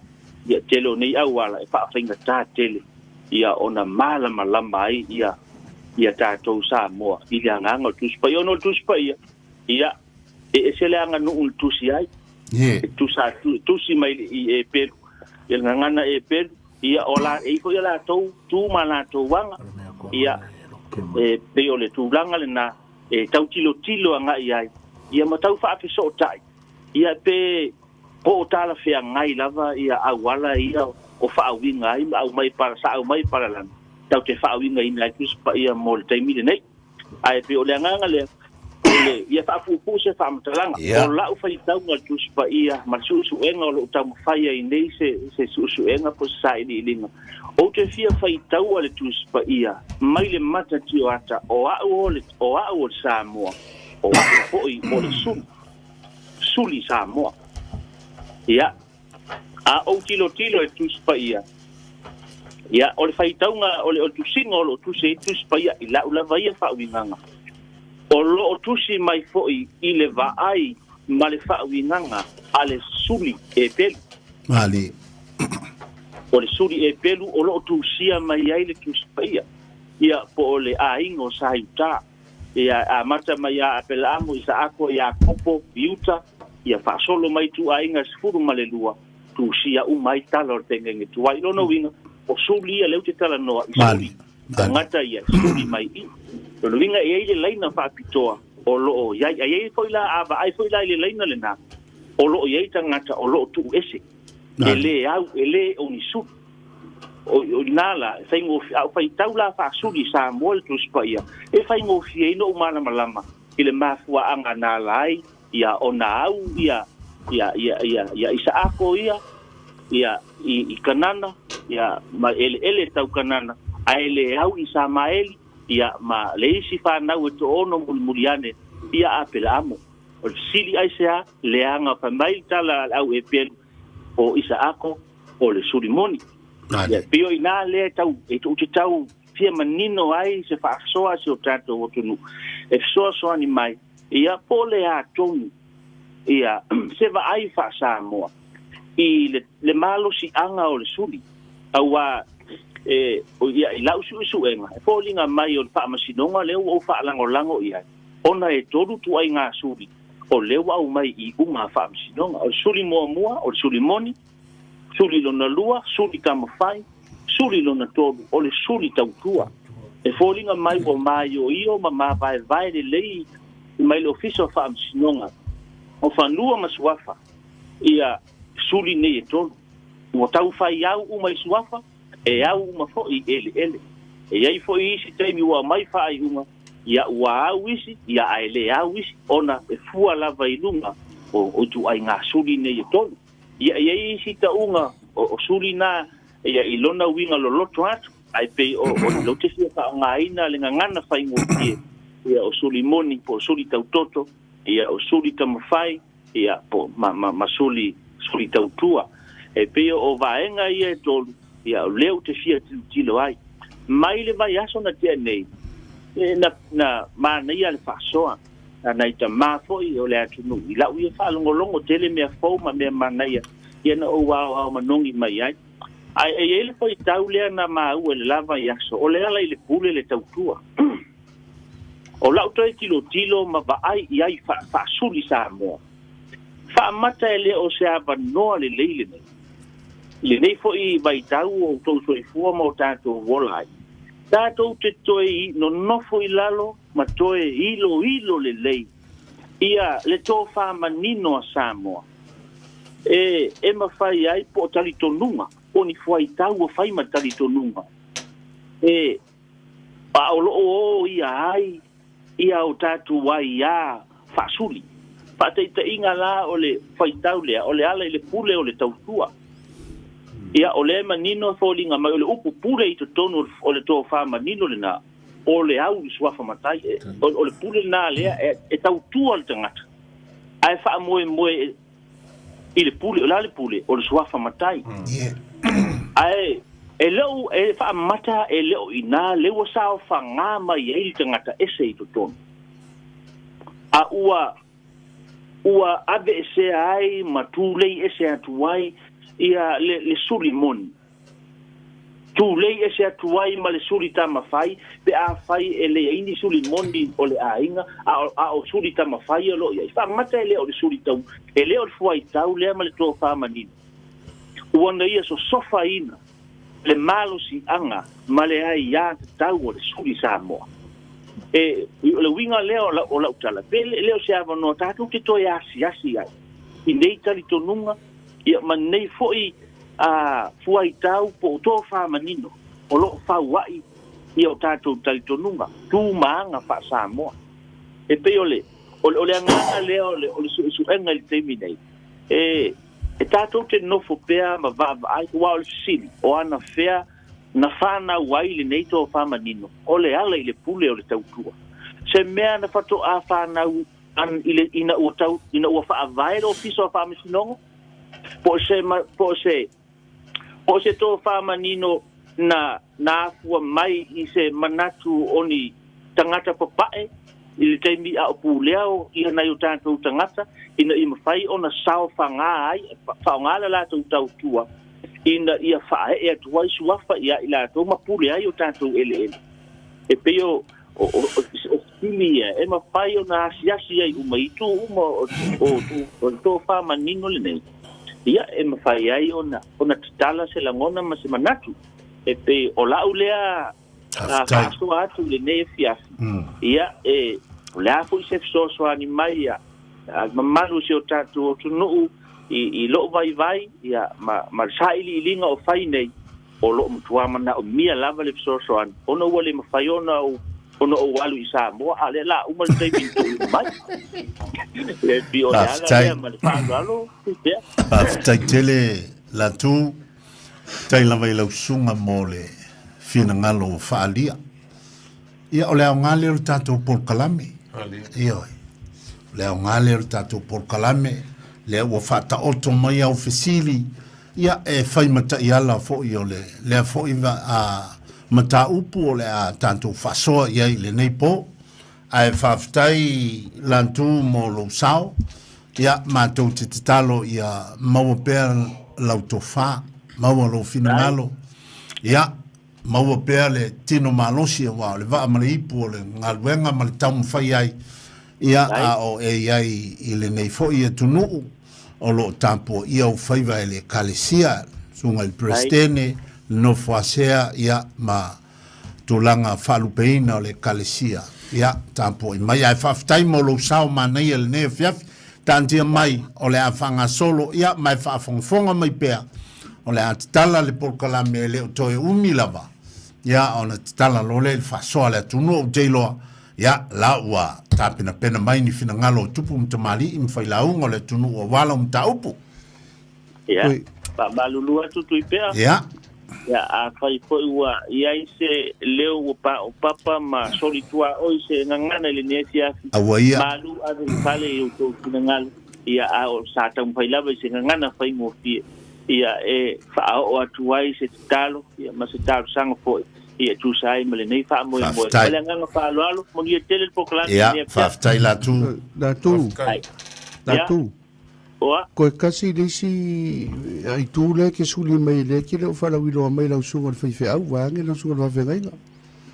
ia tele o nei auala e faafaigatā tele ia ona malamalama ai ia ia tatou Samoa i le agaga o le Tusi Paia ona o le Tusi Paia ia e ese le aganuu na tusi ai e tusa tusi mai i Epelu ia le gagana Epelu ia o la e i foi ia latou tu ma latou aga ia e pei o le tulaga lena e tautilotilo aga'i ai ia ma tau faafesoota'i ia pe po o talafeagai lava ia auala ia o faauiga ai ma aumai pala sa aumai palalagi tatou te faauigaina ai Tusi Paia mo le taimi lenei. Ae pei o le agaga lea o le ia faapuupuu se faamatalaga o la'u faitauga o le Tusi Paia ma le su'esu'ega o lo'o taumafai ai nei se se su'esu'ega po o se sailiiliga. Ou te fia faitaua le Tusi Paia mai le mata tioata o a'u o le o a'u o le Samoa o a'u foi o le suli suli Samoa. Ia a ou tilotilo i le Tusi Paia ia o le faitauga o le o le tusiga o lo'o tusi ai le Tusi Paia i la'u lava ia faauigaga o lo'o tusi mai foi i le vaai ma le faauigaga a le suli Epelu. Malie. O le suli Epelu o lo'o tusia mai ai le Tusi Paia ia po o le aiga o sa Iutā ia amata mai ia Apelaamo, Isaako, Iakopo, Iuta ia faasolo mai ituaiga 12 tusia uma ai tala o le pegege tuai. Lona uiga o suli ia lea ou te talanoa i suli tagata ia suli mai i lona uiga e i ai le laina faapitoa o lo'o i ai. Ai ai foi la a vaai foi la i le laina lenā o lo'o i ai tagata o lo'o tu'u ese e lē au e lē o ni suli. O ina la e faigofie a ou faitau la faasuli i Samoa le Tusi Paia, e faigofie ai ona ou malamalama i le mafuaaga na ala ai ia ona au ia ia ia ia ia Isaako ia ia i i Kanana ia ma eleele tau Kanana ae le au i Samaeli ia ma le isi fanau e toaono mulimuli ane ia Apelaamo. O le fesili aisea leaga fai mai le tala a le au Epelu o Isaako o le suli moni. Ia, pei o i ina lea e tau, e tou te tau fia manino ai se faasoa a si o tatou atunuu e fesoasoani mai, ia, po o le a tonu, ia, se vaai faa-Samoa i le, le malosiaga o le suli, auā e, ia, i lau suesuega, e foliga mai o le faamasinoga lea ua ou faalagolago i ai, ona e tolu ituaiga suli o lea ua aumai i iuga a faamasinoga. O le suli muamua, o le suli moni, suli lona lua, suli tamafai, suli lona tolu, o le suli tautua. E foliga mai ua maioio ma mavaevae lelei mai le Ofisa o Faamasinoga o Fanua ma Suafa ia suli nei e tolu. Ua tau fai au uma i suafa, e au uma foi i eleele. E i ai foi isi taimi ua aumai faaiuga, ia ua au isi, ia ae le au isi, ona e fua lava i luga o ituaiga suli nei e tolu. Ia e i ai isi tauga o suli na ia i lona uiga loloto atu, ae pei o o te fia faaaogaina le gagana faigofie, ia o suli moni po o suli tautoto, ia o suli tamafai, ia po ma ma ma suli suli tautua. E pei o vaega ia e tolu, ia o lea ou te fia tilotilo ai. Mai le vaiaso na tea nei, e na na manaia le faasoa a nai tamā foi o le atunuu i lau ia faalogologo tele mea fou ma mea manaia ia na ou aoao manogi mai ai. Ae e i ai le faitau lea na maua i le la vaiaso, o le ala i le pule le tautua. O lau toe tilotilo ma vaai i ai faasuli Samoa, faamata e le o se avanoa lelei lenei. I lenei foi vaitau o outou soifua ma o tatou ola ai, tatou te toe nonofo i lalo ma toe iloilo lelei ia le tofa manino a Samoa e e mafai ai po o talitonuga, po o ni fuaitau ua fai ma talitonuga e A o lo o o ia ai ia o tatou aiā faasuli. Faataitaiga la o le faitau lea, o le ala i le pule o le tautua. Ia, o lea e manino e foliga mai o le upu pule i totonu o le tofa manino lena, o le au i suafa matai. O le pule lena lea e tautua le tagata, ae faamoemoe i le pule, o le a le pule? O le suafa matai. Ae e le o e faamata e le o i ina le ua saofaga mai ai le tagata ese i totonu, a ua ua aveesea ai ma tulei ese atu ai ia le, le suli moni. Tulei ese atu ai ma le suli tamafai pe afai e leai ni suli moni o le aiga, a o suli tamafai o lo o i ai. Faamata e le o le suli tau, e le o le fuaitau lea ma le tofa manino. Ua na ia sosofaina le malosiaga ma le aiatatau o le suli Samoa. E, o le uiga lea o lau, o lau tala, pe le o se avanoa tatou te toe asiasi ai i nei talitonuga, ia ma nei foi a fuaitau po o tofa manino o lo o faua'i i o tatou talitonuga, tu ma aga faa-Samoa. E pei o le, o le, o le agaga lea o le, o le suesuega i le taimi nei, e, e tatou te nofo pea ma vaavaai, aua o le fesili, o anafea na fanau ai lenei tofa manino, o le ala i le pule o le tautua. Se mea na faatoa fanau an, i le, ina ua tau, ina ua faavae le Ofisa o Faamasinoga, po o se, po o se, po o se tofa manino na, na afua mai i se manatu o ni tagata papae i le taimi a o pulea ia nai o tatou tagata ina ia mafai ona saofaga ai, faaaoga le latou tautua ina ia faaee atu ai suafa ia i latou ma pule ai o tatou eleele. E pei o, o, o, o fesili ia e mafai ona asiasi ai uma i itu uma o, o, o le tofa manino lenei, ia e mafai ai ona, ona tatala se lagona ma se manatu. E pei o lau lea faasoa atu i lenei afiafi, ia e, o le a foi se fesoasoani mai ia a le mamalu o si o tatou atunuu i, i lou vaivai, ia, ma, ma le sailiiliga o fai nei, O lo o matua manaomia lava le fesoasoani ona ua le mafai ona ou ona ou alu i Samoa, a o lea la uma le taimi na tuuina mai. E pei o le ala lea ma le faaaloalo pea. Faafetai tele Latu, faafetai lava i lau susuga mo le finagalo ua faaalia. Ia, o le aoga lea o le tatou polokalame. Ioe. O le aoga lea o le tatou polokalame, lea ua faataoto mai au fesili, ia, e fai ma taiala foi o le lea foi a, mataupu o le a tatou faasoa i ai i lenei po. Ae faafetai Lantu mo lou sao. Ia, matou te tatalo ia maua pea lau tofa, maua lou finagalo. Ia, Maua pea le tino malosi aua o le vaa ma le ipu o le galuega ma le taumafai ai, ia, a o e i ai i lenei foi atunuu o lo o tapuaia ou faiva e le Ekalesia, Susuga i le Peresetene, le Nofo a Sea, ia, ma tulaga faalupeina o le Ekalesia. Ia, tapuai mai. Ae faafetai mo lou sao manaia i lenei afiafi. Taatia mai o le a faagasolo, ia, ma e faafogafoga mai pea O le a tatala le polokalame e le o toe umi lava, ia, ona tatala loa lea i le faasoa a le atunuu, ou te iloa, ia, la ua tapenapena mai ni finagalo o tupu ma tamalii ma failauga o le atunuu aua lau mataupu. Ia, faamalulu atu Tuipea. Ia. Ia, afai foi ua i ai se leo ua paopapa ma solituaoi se gagana i lenei afiafi, Aua ia. malu ave i fale i outou finagalo. Ia, a o sa taumafai lava i se gagana faigofie, ia, e faaoo atu ai se tatalo, ia, ma se talosaga foi, ia, e tusa ai ma lenei faamoemoe. Ma le agaga faaaloalo, manuia tele le polokalame i lenei afiafi. Faafetai Latu. Latu. Latu. Oa. Koe kasi le isi itu lea ke suli mai lea ke le o faalauiloa mai lau susuga i le faifeau vaeane lau susuga i le faafeagaiga.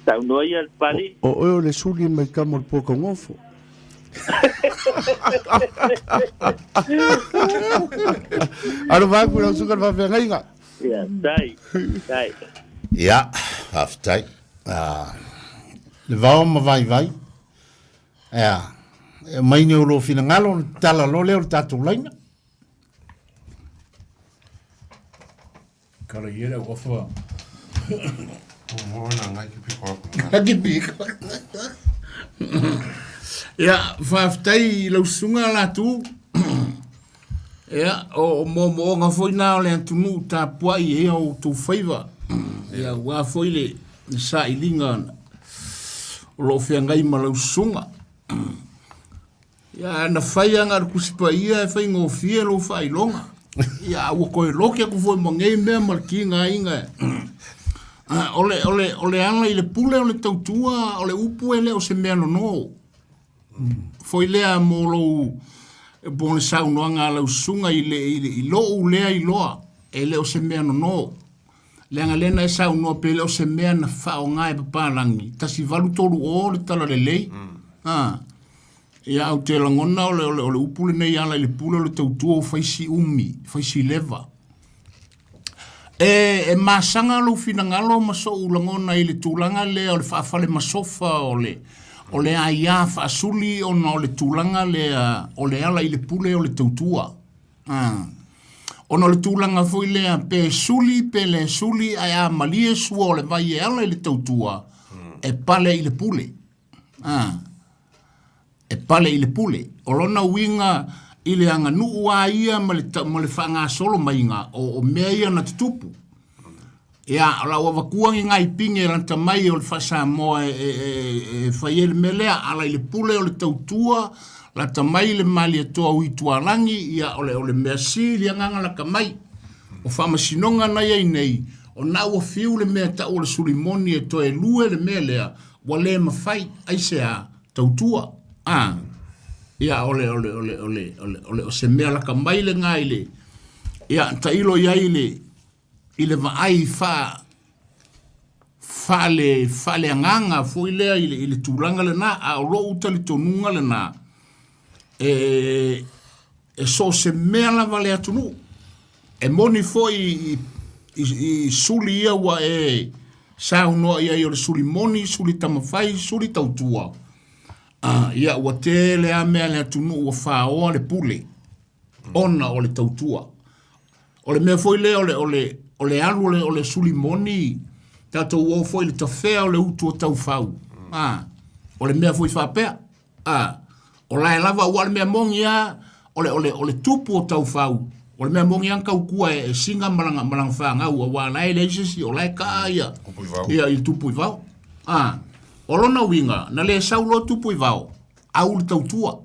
Saunoa ia le Pali. O oe o le suli mai kama o le puakaugofo. Alofa atu i lau susuga i le faafeagaiga. Ia, tai, tai. Ia, faafetai. Ah, le vao ma vaivai. Ea, e aumai nei o lou finagalo ona tatala loa lea o le tatou laina. Kala ia le ofa. O na ngai ki piko aku. Ki piko. Ia, faafetai i lau susuga Latu. Ia, o moomooga foi na o le atunuu tapuai i ai o outou faiva. Ia, aua foi le sailiga o lo o feagai ma lau susuga. Ia, na fai lava na o le Tusi Paia e faigofie lou faailoga. Ia, a ua toe lote atu foi ma nei mea ma le tigaina. O le, o le, o le ala i le pule o le tautua, o le upu e le o se mea nono. Foi lea mo lou, mo le saunoaga a lau susuga i le, i, le, i lou lea iloa, e le o se mea nono. Leaga lea na e saunoa pe le o se mea na faaaoga e papalagi, 1830 le talalelei. Mm. Ah. Ia ou te lagona o le, o le, o le upu lenei ala i le pule o le tautua ua fai si umi, fai si leva. E, e masaga lou finagalo ma so'u lagona i le tulaga lea o le faafale masofa o le, o le aia faasuli ona o le tulaga lea o le ala i le pule o le tautua. Ah. Ona o le tulaga foi lea pe suli pe le suli ae a malie sua o le vai e ala i le tautua, e pale i le pule. Ah. E pale i le pule. O lona uiga i le aganuu a ia ma le, ma le faagasolo maiga o, o mea ia na tutupu. Ia, o lau avatua ni nai pine e lata mai o le faa-Samoa e, e, e, e fai ai le mea lea, ala i le pule o le tautua, lata mai le Malietoa Uitualagi, ia, o le, o le mea sili agaga lata mai. O faamasinoga na i ai nei, o na ua fiu le mea tau o le sulimoni e toe lue le mea lea, ua le mafai, aisea, tautua. A, ia, o le, o le, o le, o le, o le, o le, o se mea lata mai lena i le, ia, tailo i ai i le, i le vaai faa faale faaleagaga foi lea i le, i le tulaga lena, a o lou talitonuga lena, e, e so o se mea lava le atunuu. E moni foi i, i, i suli ia ua e saunoa i ai o le suli moni, suli tamafai, suli tautua. Ah, ia ua tele a mea le atunuu ua faoa le pule ona o le tautua. O le mea foi lea o le, o le, o le alu o le, o le suli moni, tatou o foi i le tafea o le utu o taufau. A, o le mea foi faapea. A, o lae lava ua le mea moni a, o le, o le, o le tupu o taufau, o le mea moni a tautua e, e singa ma lana, ma lana fanau, aua lae leai se isi, o lae kaa ia, ia i tupu i vao. A, o lona uiga, na le sau loa tupu i vao, au le tautua.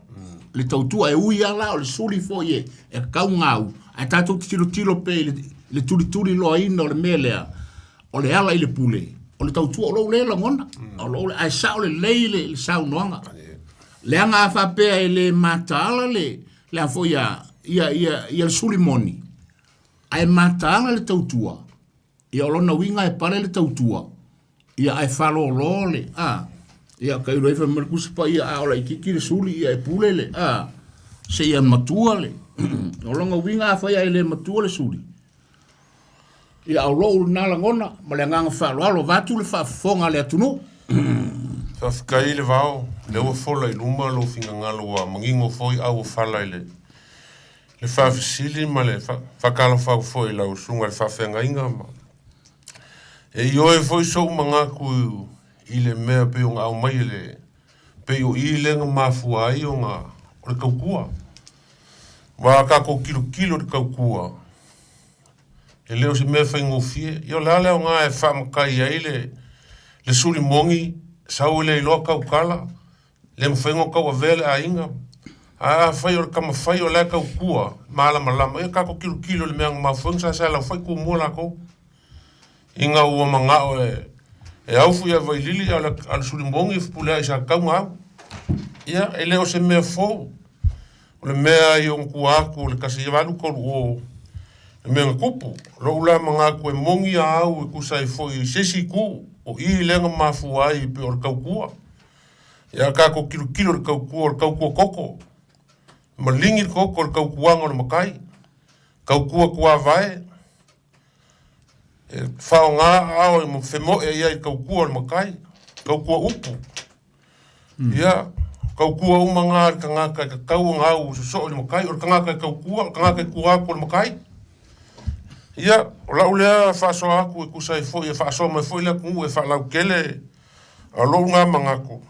Le tautua e ui lava la o le suli foi e, e kau gau, ae tatou te tilotilo pea i le, le tulituli loaina o le mea lea, o le ala i le pule, o le tautua o lou lea lagona, o lou, ae sao lelei le, le saunoaga. Leaga a faapea e le mataala le, le a foi a, ia, ia, ia le suli moni, ae mataala le tautua, Ia o lona uiga e pale le tautua, ia ae faalōlō le, a, ia tailo ai fai mai le Tusi Paia, a o laitiiti le suli, ia e pule le, a, seia matua le, o lona uiga afai ae le matua le suli, ia o lou lena lagona ma le agaga faaaloalo, vaeatu le faafofoga a le atunuu. Faafetai le vao, lea ua fola i luma lou finagalo ua manino foi au o fala i le le faafesili ma le faatalofa foi i lau susuga i le faafeagaiga ma e ioe foi sou manatu i le mea pei ona aumai e le pei o i lea na mafua ai ona o le tautua. Aua a tatou tilotilo i le tautua, e le o se mea faigofie. Ia o le a le aoga e faamatai ai le le suli moni, sau e le iloa tautala, Le mafai ona tauavea le aiga. Ae afai o le tama fai o la e tautua malamalama, ia tatou tilotilo i le mea na mafua ai ona salasala fai tumua latou. Ina ua manao e e aufu ia Vailili a o le Sulimoni e fepuleai sa tatau ona au. Ia e le o se mea fou. O le mea i ona tua atu o le 1830 le mea na tupu. O lou la manatu e moni a au e tusa ai foi i se isi itu, o i lea na mafua ai pei o le tautua. Ia tatou tilotilo i le tautua o le tautua toto, maligi le toto i le tautuaga o le matai, tautua tuavae, e faaaoga aao e femoe ai i le tautua o le matai, tautua upu. Ia, tautua uma na a le tagata e tatau ona au sosoo i le matai, o le tagata e tautua, o le tagata e tua atu o le matai. Ia, o lau lea faasoa atu e tusa ai foi, e faasoa mai foi le atunuu e faalautele A o lou lena manatu,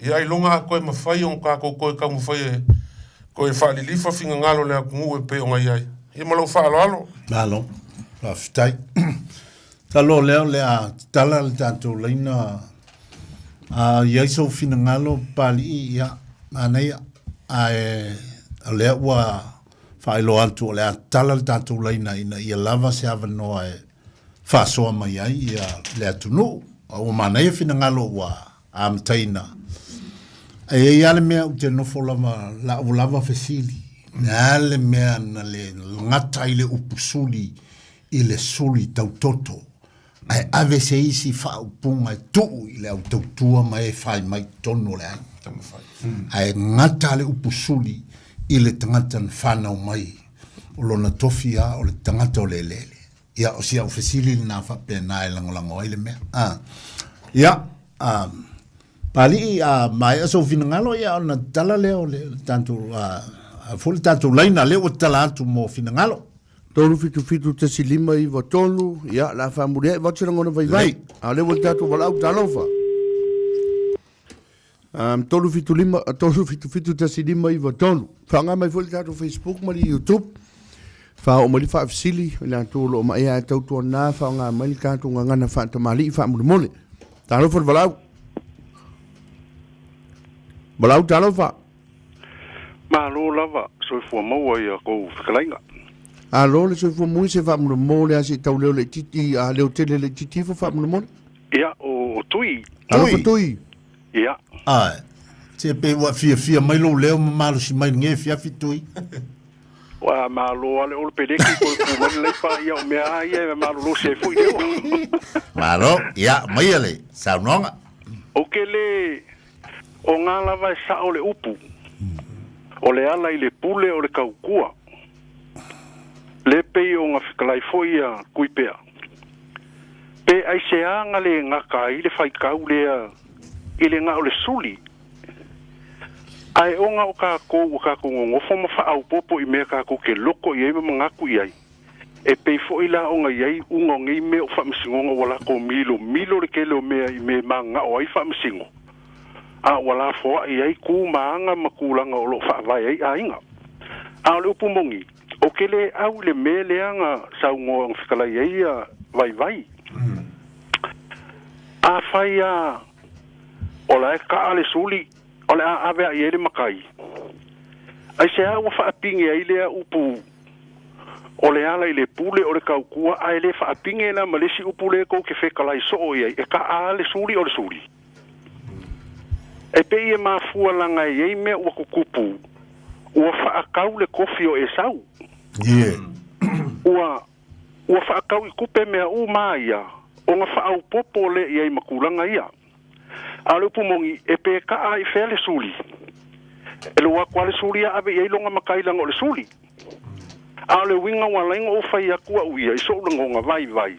ia ailoga a toe mafai ona tatou toe taumafai e toe faalilifa finagalo o le atunuu e pei ona i ai. Ia ma lou faaaloalo. Malo, faafetai. Masalo o lea o le a tatala le tatou laina. A i ai sou finagalo Papalii, ia, manaia. Ae o lea ua faailoa atu o le a tatala le tatou laina ina ia lava se avanoa e faasoa mai ai ia le atunuu. A ua manaia finagalo ua amataina. Ae i ai lava le mea ou te nofo lava, lau lava fesili, le a le mea na le gata ai le upu suli i le suli tautoto, ae ave se isi faaupuga e tuu i le au tautua ma e fai mai i totonu o le aiga. Ae gata le upu suli i le tagata na fanau mai o lona tofi lava o le tagata o le eleele. Ia, o si au fesili lena faapena e lagolago ai le mea. Ah. Ia, ah, Papalii, a maea sou finagalo, ia ona tatala lea o le tatou, ah, foi le tatou laina lea ua tatala atu mo finagalo. 377.593, ia, o le a faamuliai avatu se lagona vaivai. A o lea ua le tatou valaau, talofa. Um, 375, 377.593. Faaaoga mai foi le tatou Facebook ma le YouTube. Faaoo mai le faafesili, i latou o lo o maea ae tautuana, faaaoga mai le tatou gagana faatamalii faamolemole. Talofa le valaau. Valaau talofa. Malo lava, soifua maua i a kou fetalaiga. Alo le soifua mui se faamolemole a se i tau leo laitiiti, a leo tele laitiiti ifo faamolemole. Ia, o Tui. Alofa Tui. Ia. Ae. Se pei ua fiafia mai lou leo ma malosi mai lenei afiafi Tui. Ua malo lava le Olo Peleki toe ku mai le laipa, ia o mea lava ia e malolosi ai foi leo. Malo, ia aumaia le saunoaga. Ou te le o ngā lava e sao le upu, o le ala i le pule o le tautua, le pei o nga fetalai foi ia Tuipea. Pe aisea nga le gata ai le faitau lea i le ga o le suli? Ae o ga o tatou ua tatou nonofo ma faaopopo i mea tatou te loko i ai ma manatu i ai. E pei foʻi la ona i ai uga o nei mea o faamasinoga ua latou milomilo le tele o mea i mea e magagao ai faamasino, a ua lafoaʻi ai tu ma aga ma tulaga o loo faavae ai aiga. A o le upu moni, ou te le au i le mea lea na saunoa na fetalai ai ia Vaivai. Afai a o la e kaa le suli, o le a ave aʻi ai le matai. Aisea ua faapige ai lea upu o le ala i le pule o le tautua ae le faapige la ma le isi upu lea tou te fetalai soo i ai, e kaa le suli o le suli? E pei e mafua laga e i ai mea ua tutupu, ua faatau le tofi o Esau. Ua, ua faatau i tupe mea uma ia, ona faaopoopo lea i ai ma tulaga ia. A o le upu moni, e pe kaa i fea le suli? E lou atu lava le suli a ave i ai lona matai leaga o le suli. A o le uiga ua ala ai ona ou fai atu au ia i soʻu lagona vaivai,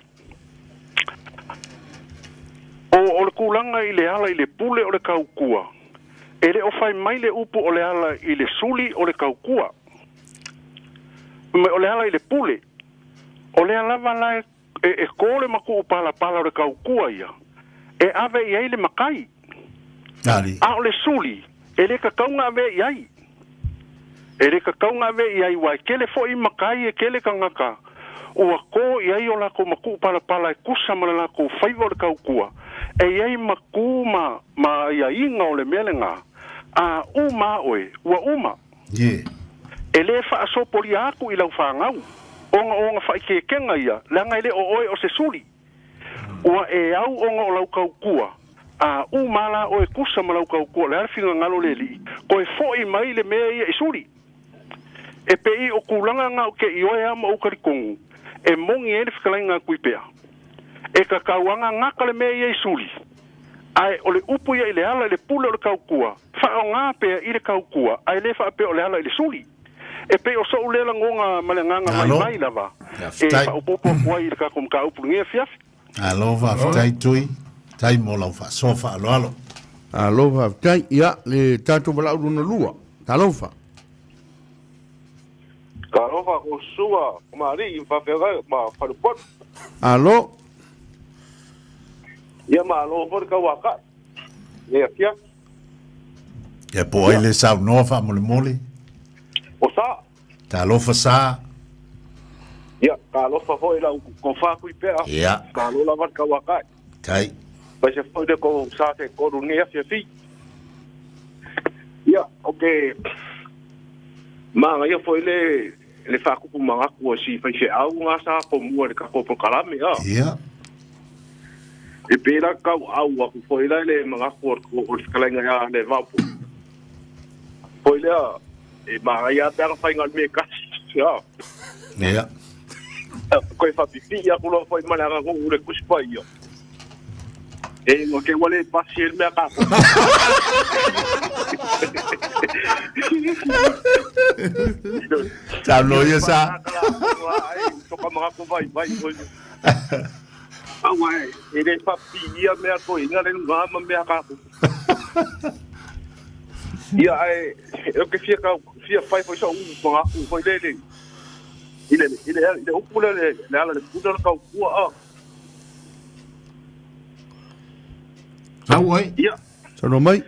O, o le tulaga i le ala i le pule o le tautua, e le o fai mai le upu o le ala i le suli o le tautua. Mai o le ala i le pule. O lea lava la e, e, e kō le makuʻu palapala o le tautua ia, e ave i ai le matai. A o le suli, e le tatau ona avea i ai. E le tatau ona avea i ai, aua e tele foi matai, e tele tagata ua kō i ai o lakou makuʻu palapala e tusa ma le lakou faiva o le tautua, e i ai makū ma, ma aiaiga o le mea lenā, a uma a oe, ua uma. E le faasopolia atu i lau fanau, ona o ona faaikeekega ia, leaga e le o oe o se suli. Ua e au ona o lau tautua, a uma la oe tusa ma lau tautua, o le a le finagalo o le Alii, toe foʻi mai le mea ia i suli. E pei o tulaga na ou te ioe a ma ou talitonu, e moni ai le fetalaiga a Tuipea. E tatau a gagata le mea ia i suli, ae o le upu ia i le ala i le pule o le tautua, faaaoga pea i le tautua, ae le faapea o le ala i le suli. E pei o soʻu lea lagona ma le agaga vaivai lava e faaopoopo atu ai i le tatou mataupu i lenei afiafi. Malo faafetai Tui, tai mo lau faasoa faaaloalo. Malo faafetai. Ia, le tatou valaau lona lua. Talofa. Talofa ko sua ma alii ma faafeagai ma faleupolu. Alo. Ia malo foi le tauakai i lenei afiafi. Ia po ai le saunoa faamolemole. O Sa. Talofa Sa. Ia, talofa foi lau tofa Tuipea. Ia. Malo lava le tauakai. Tai. Aemaise foi le tou sa tetolu i lenei afiafi. Ia, ou te manaia foi le le faatupu manatu o si faifeau na sa tomua i le tatou polokalame a. Ia. E pei la tauau atu foi la le manatu o le fetalaiga ia le Vaopo. Foi lea e manaia lava pe ana fai na o le mea e tasi. A. Ia. Koe faapipii atu loa foi ma le aganuu le Tusi Paia. E no ke ua le pasi e le mea kākou. Saunoa ia Sa. Toka manatu vaivai foi. Aua e le faapipii ia mea toeaiina le luga ma mea kākou. Ia ae ou te fia tau fia fai foi soʻu manatu foi lele i le i le i le upu lea le ala le pule o le tautua a. Sau ai. Ia. Saunoa mai.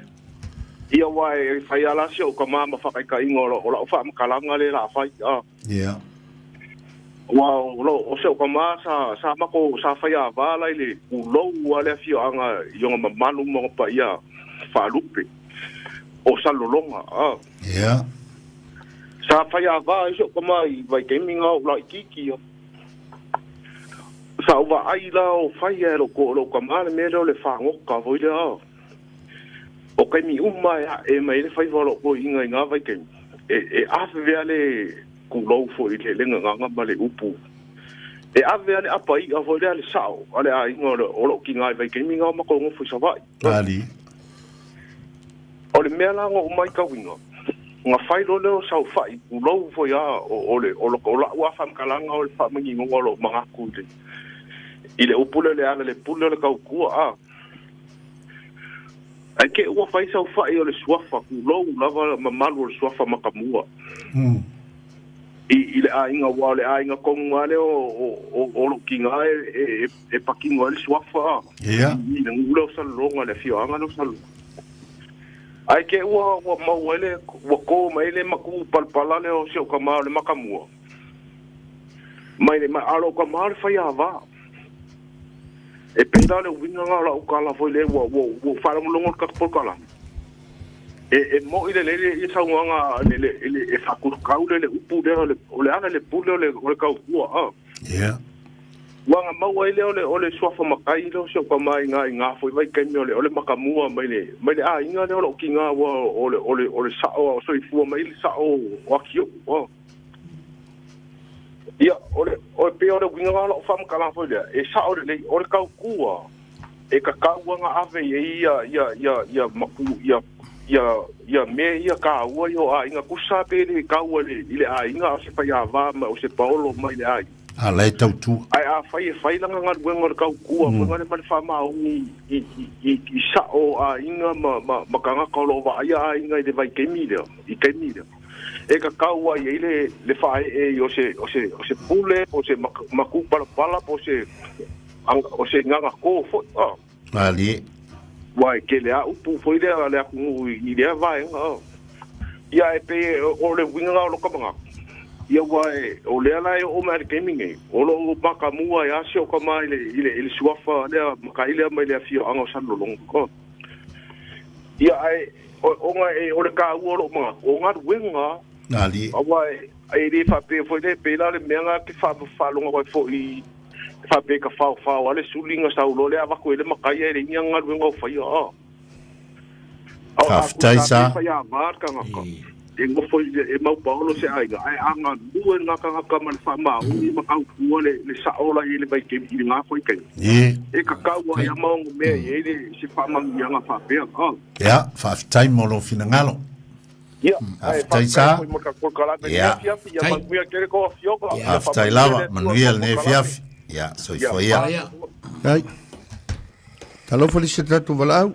Ia aua e fai lava la si ou tama ma faataitaiga o lau faamatalaga lea o le a fai. A. Ia. Aua o lo o si ou tama sa sa matou sa fai ava la i le pulou a le afioaga i ona mamalu ma ona paia faalupe o Salelologa. A. Ia. Sa fai ava ai si ou tama i vaitaimi na o ou laitiiti. Sa ou vaai la o fai e lou lou tama le mea lea o le fagota foi lea. O taimi uma e ae mai ai le faiva o lou toeaina i na vaitaimi, e e ave lava le tulou foi i le le gagana ma le upu. E ave lava le apa i'a foi lea le sao a le aiga o lou tina i vaitaimi na o matou nofo i Savaii. Ali. O le mea la na ou matauina, na fai loa lea o saofai, tulou foi a, o le, o la'u a faamatalaga o le faamaninoga o lou manatu i le, i le upu lea o le ala le pule o le tautua a. Ae te i ua fai saofai o le suafa, tulou lava mamalu o le suafa Matamua. I le aiga aua o le aiga tonu lava lea o lou tiga e patino ai le suafa i le nuu lea o Salelologa, le afioaga lea o Salelologa. Ae te i ua maua ai le, ua to mai ai le matu palapala lea o si ou tama o le matamua mai le, a o lou tama o le faiava. E pei la o le uiga lena o lau tala foi lea ua ou faalogologo i le tatou polokalame, e moni lelei le saunoaga e faatulukau le upu lea o le ala i le pule o le tautua. Ua na maua ai lea o le suafa matai lea o si ou tama i na foi vaitaimi o le matamua mai le aiga lea o lou tiga ua o le sao o soifua mai le sao o Atiuu. Ia, o le pei o le uiga lena o lau faamatalaga foi lea, e sao lelei, o le tautua e tatau ona ave i ai ia matu ia mea ia taua ia o aiga, tusa pe le taua i le aiga, a o se faiava ma o se paolo mai le aiga. A la e tautua. Ae afai e fai lana galuega o le tautua, foi lea ma le faamaoni i sao o aiga ma tagata o lo o vaaia aiga i le vaitaimi lea, i taimi lea. E tatau ai i ai le faaee i o se pule, po o se matu palapala, po o se gaga to foi. Malie. Ua e tele a upu foi lea le atunuu i lea vaega. Ia e pei o le uiga lena o lota manatu. Ia ua o lea la e oo mai i le taimi nei, o loo matamua ai lava si ou tama i le suafa lea matai lea mai le afioaga o Salelologa. Ia ae ona o le taua o lou manatu, o galuega aua e le faapea foi le pei la le mea na te faalogo ai foi faapea ka faofao a le suli na saulo le avatu i le matai e le ni galuega o faia. Faafetai sa. E nofo e mau paolo se aiga, ae a galue ngā tagata ma le faamaoni ma tautua le sao la i le vaitaimi i ngā foi taimi. E kakau ai a maongo mea i ai le se faamanuiaga faapea. Ia, faafetai mo lou finagalo. Ia, Faafetai sa. Ia. Manuia tele tou afioga. Faafetai lava, manuia lenei afiafi. Ia, soifua ia. Ai. Talofa le se tatou valaau.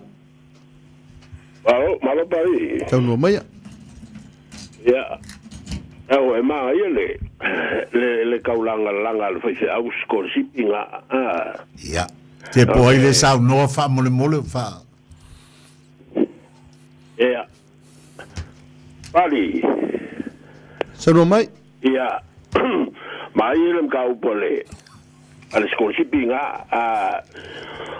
Malo, malo pari. Taunua maia. Ia. Au e maa ia le kaulanga langa le faifeau sikolasipi nga. Ia. Te po ai le saunoa faamolemole fa. Ia. Pari. Saunoa mai. Ia. Maa ia le mkaupo le a le sikolasipi nga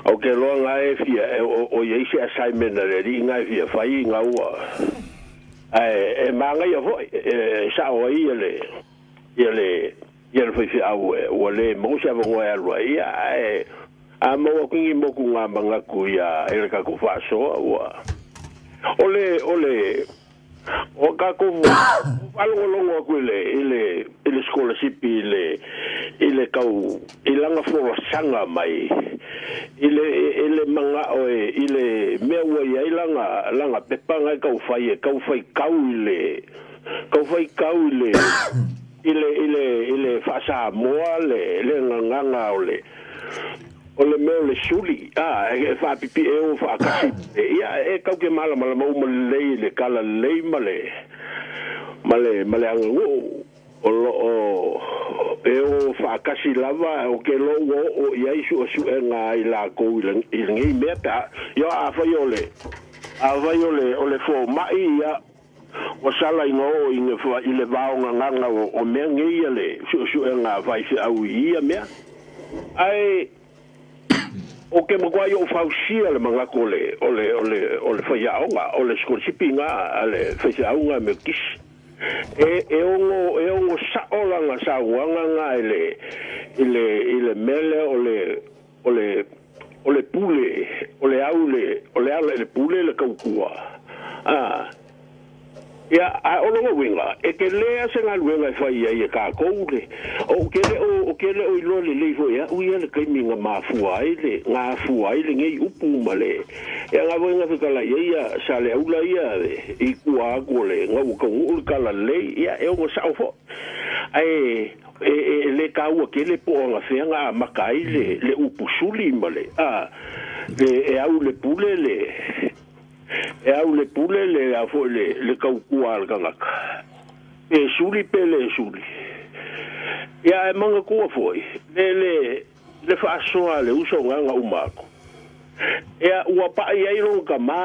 o ke loa nga e fia o ia isi assignment a le alii nga e fia fai nga ua ae e magaia foi e sao ai ia le ia le ia le faifeau ua le maua se avanoa e alu ai ia ae a maua atu ni moku ngā manatu ia e le tatou faasoa ua o le o le o tatou faalogologo atu i le i le i le scholarship i le i le tau i lana folasaga mai i le manao e i le mea ua i ai lana lana pepa na e tau fai e tau faitau i le tau faitau i le i le i le i le faasamoa le le gagaga o le o le mea o le suli e faapipi e o faakasi ia e tau ke malamalama uma lelei le kala lelei ma le ma le ma le aganuu o loo e o faakasi lava o ke loo ua oo i ai suesuega ai lakou i lenei mea pe a ia afai o le afai o le o le fomai ia ua sala ina oo i le vaogagaga o mea nei ia le suesuega faifeau i ia mea ae o ke matua i o fausia le manatu o le o le o le o le faiaoga o le sikolasipi ga a le faifeauga Metotisi e ono sao lana sauaga ga i le i le i le mea lea o le o le o le pule o le au le o le ala i le pule le tautua ia a o lona uiga e telē a se galuega e fai ai e tatou le o ke le o ke le o iloa lelei foi a'u ia le taimi na mafua ai le gafua ai lenei upu ma le ia galuega fetalai ai ia sa le aula ia i tua atu o le gaua taunuu le talalelei ia e ono sa'o fo'i ae e le taua tele po o agafea na amata ai le upu suli ma le le e au le pule le e au le pule le a foi le tautua a le tagata. Pe suli pe le suli. Ia ae manatua foi, le, le, le faasoa a le uso ga na uma atu. Ia ua pa'i ai lona tamā,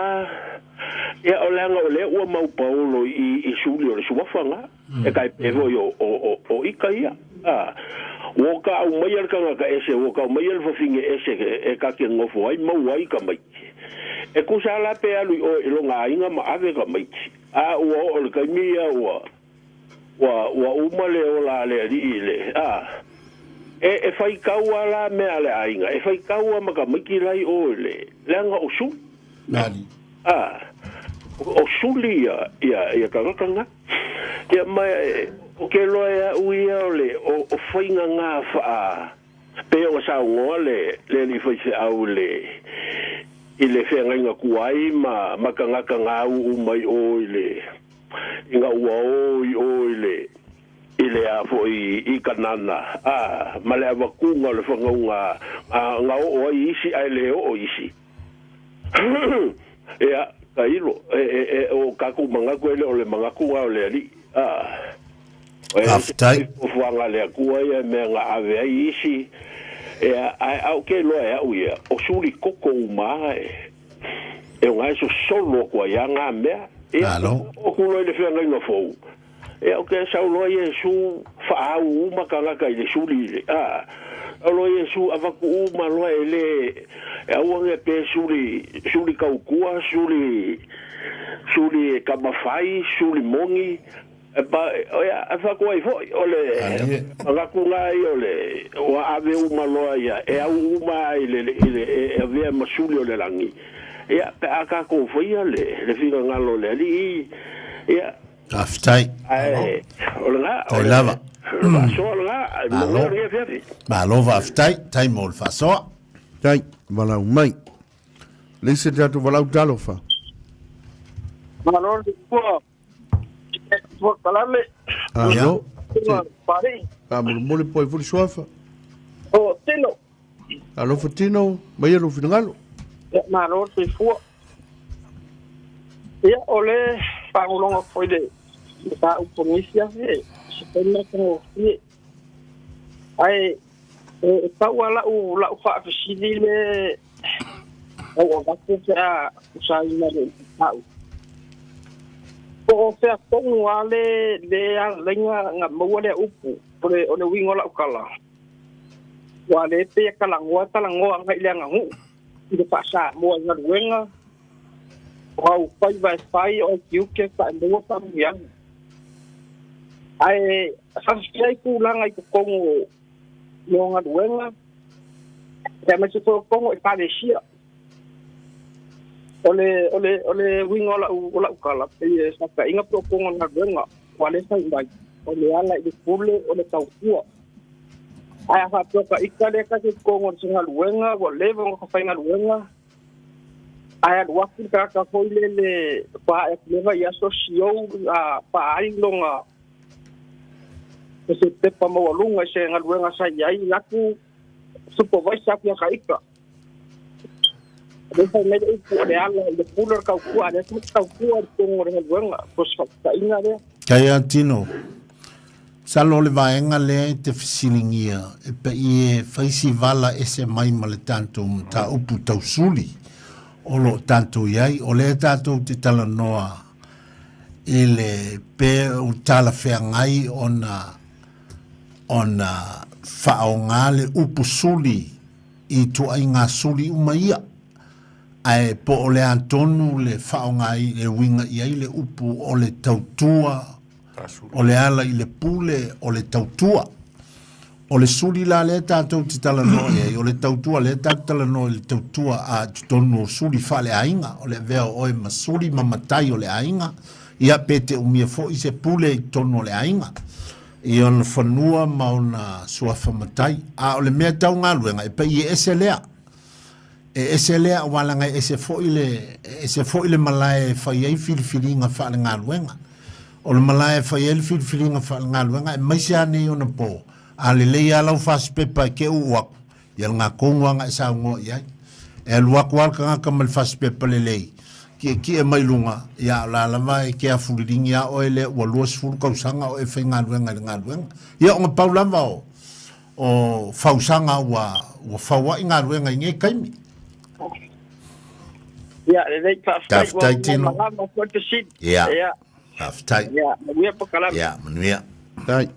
ia o leaga o lea ua maupaolo i, i suli o le suafa ga, e tai pei foi o, o, o, o ika ia. A, ua ka aumaia le tagata ese, ua ka aumaia le fafine ese e ta te nofo ai, maua ai tamaiti. E tusa la pe alu i o i lona aiga ma ave tamaiti. A ua oo i le taimi ia ua, ua, ua uma le ola a le alii i le, a, e, e faitau a la mea a le aiga, e faitau a ma tamaiti la i o i le, leaga o suli. Nani. A, o suli ia, ia, ia tagata na. Ia ma e, o ke loa e au ia o le, o, o faiga na faa, pei ona saunoa le, le alii faifeau i le, i le feagaiga tuai ma, ma tagata na uu mai o i le, ina ua o i o i le, i le a foi i Kanana, a, ma le avatuga o le fanauga a, na oo ai isi ae le oo isi. Ia, tailo, e, e, e, o tatou manatu e le o le manatu na o le Alii, a. E Faafetai. fuafuaga a le Atua ia mea na ave ai isi, ia, ae a ou ke iloa e au ia, o suli koko uma e, e ona e sosolo atu ai a ngā mea. Ia, Malo. o ku loa i le feagaiga fou. Ia, o ke sau loa Iesu whaau uma tagata i le suli i le, a, au loa Iesu avatu uma loa e le, e aua ne pe suli, suli tautua, suli, suli e tamawhai, suli moni, e pa, o ia, e whaku ai foi, o le, Alie. manatu ngā i o le, ua ave uma loa ia, e au uma ai le, i le, e, e avea ma suli o le langi. Ia, pe a tātou whaia le, le whingangalo le alii, ia, Faafetai. Ae, o lena, o Tai le, lava. o le faasoa lena, e Malo. manuia lenei afiafi. Malo faafetai, tai mo le faasoa. Tai, valaau mai. Le isi tatou valaau talofa. Malo le tua, tua kalale, Alo. tua pari, Faamolemole po ai foi le suafa. o tino. Alofa tino, mai e lou finagalo. Ia, malo le soifua. Ia, o le faaguloga foi le mataupu nisi afe, se taimi matagofie. Ae, e tau a lau, lau faafesili le au avatu pe a usaina le mataupu. Po o fea tonu a le, le alaiga nga maua lea upu, o le, o le uiga o lau tala. Ua le pei e talanoa, talanoa agai i le aganuu, i le faa-Samoa i galuega, o au faiva e fai, o au tiute faemaua faamanuiaga. Ae faafefea i tulaga i totonu o galuega, aemaise foi o totonu o ekalesia. O le, o le, o le uiga o lau, o lau tala, pei e faataʻiga pe o totonu o galuega, ua le fai mai, o le ala i le pule, o le tautua. Ae a faapea ka ika lea ka te totonu o se galuega, ua leva ona ka faigaluega, ae alu atu le tagata foi lele pae atu leva i aso siou a paai lona o se pepa maualuga i se galuega sa i ai atu supervisor atu ia ka ika. Le fai mai le upu o le ala i le pule o le tautua, a lea tautua i totonu o le galuega, po o se faataitaiga lea. Tai a Tino, salo o le vaega lea e te fesiligia e pei e fai si vala ese mai ma le tatou mataupu tausuli o lo o tatou i ai. O lea tatou te talanoa i le pe o talafeagai ona ona faaaoga le upu suli i ituaiga suli uma ia, ae po o le a tonu le faaaoga e uiga i ai le upu o le tautua, o le ala i le pule o le tautua. O le suli la lea tatou te talanoa i ai, o le tautua lea tatou te talanoa i le tautua a totonu o suli faaleaiga, o le avea o oe ma suli ma matai o le aiga, ia pe te umia foi se pule i totonu o le aiga, i ona fanua ma ona suafa matai. A o le mea tau galuega, e pei e ese lea. E ese lea aua leaga e ese foi le, e ese foi le malae e fai ai filifiliga faalegaluega. O le malae e fai ai le filifiliga faalegaluega, aemaise lava nei ona po, a lelei lava lau fasipepa e te uu aku, ia lena tonu lava na e saunoa i ai. E alu atu lava le tagata ma le fasipepa lelei, Tietie mai luga, ia, o la lava e te afuliligi a oe lea ua 20 tausaga o e faigaluega i le galuega. Ia ona pau lava o o fausaga ua ua faua'i galuega i nei taimi. Ia, lelei, faafetai. Faafetai, Tino. Ua malama foi le fesili. Ia. Ia. Faafetai. Ia, manuia polokalame. Ia, manuia. Faafetai.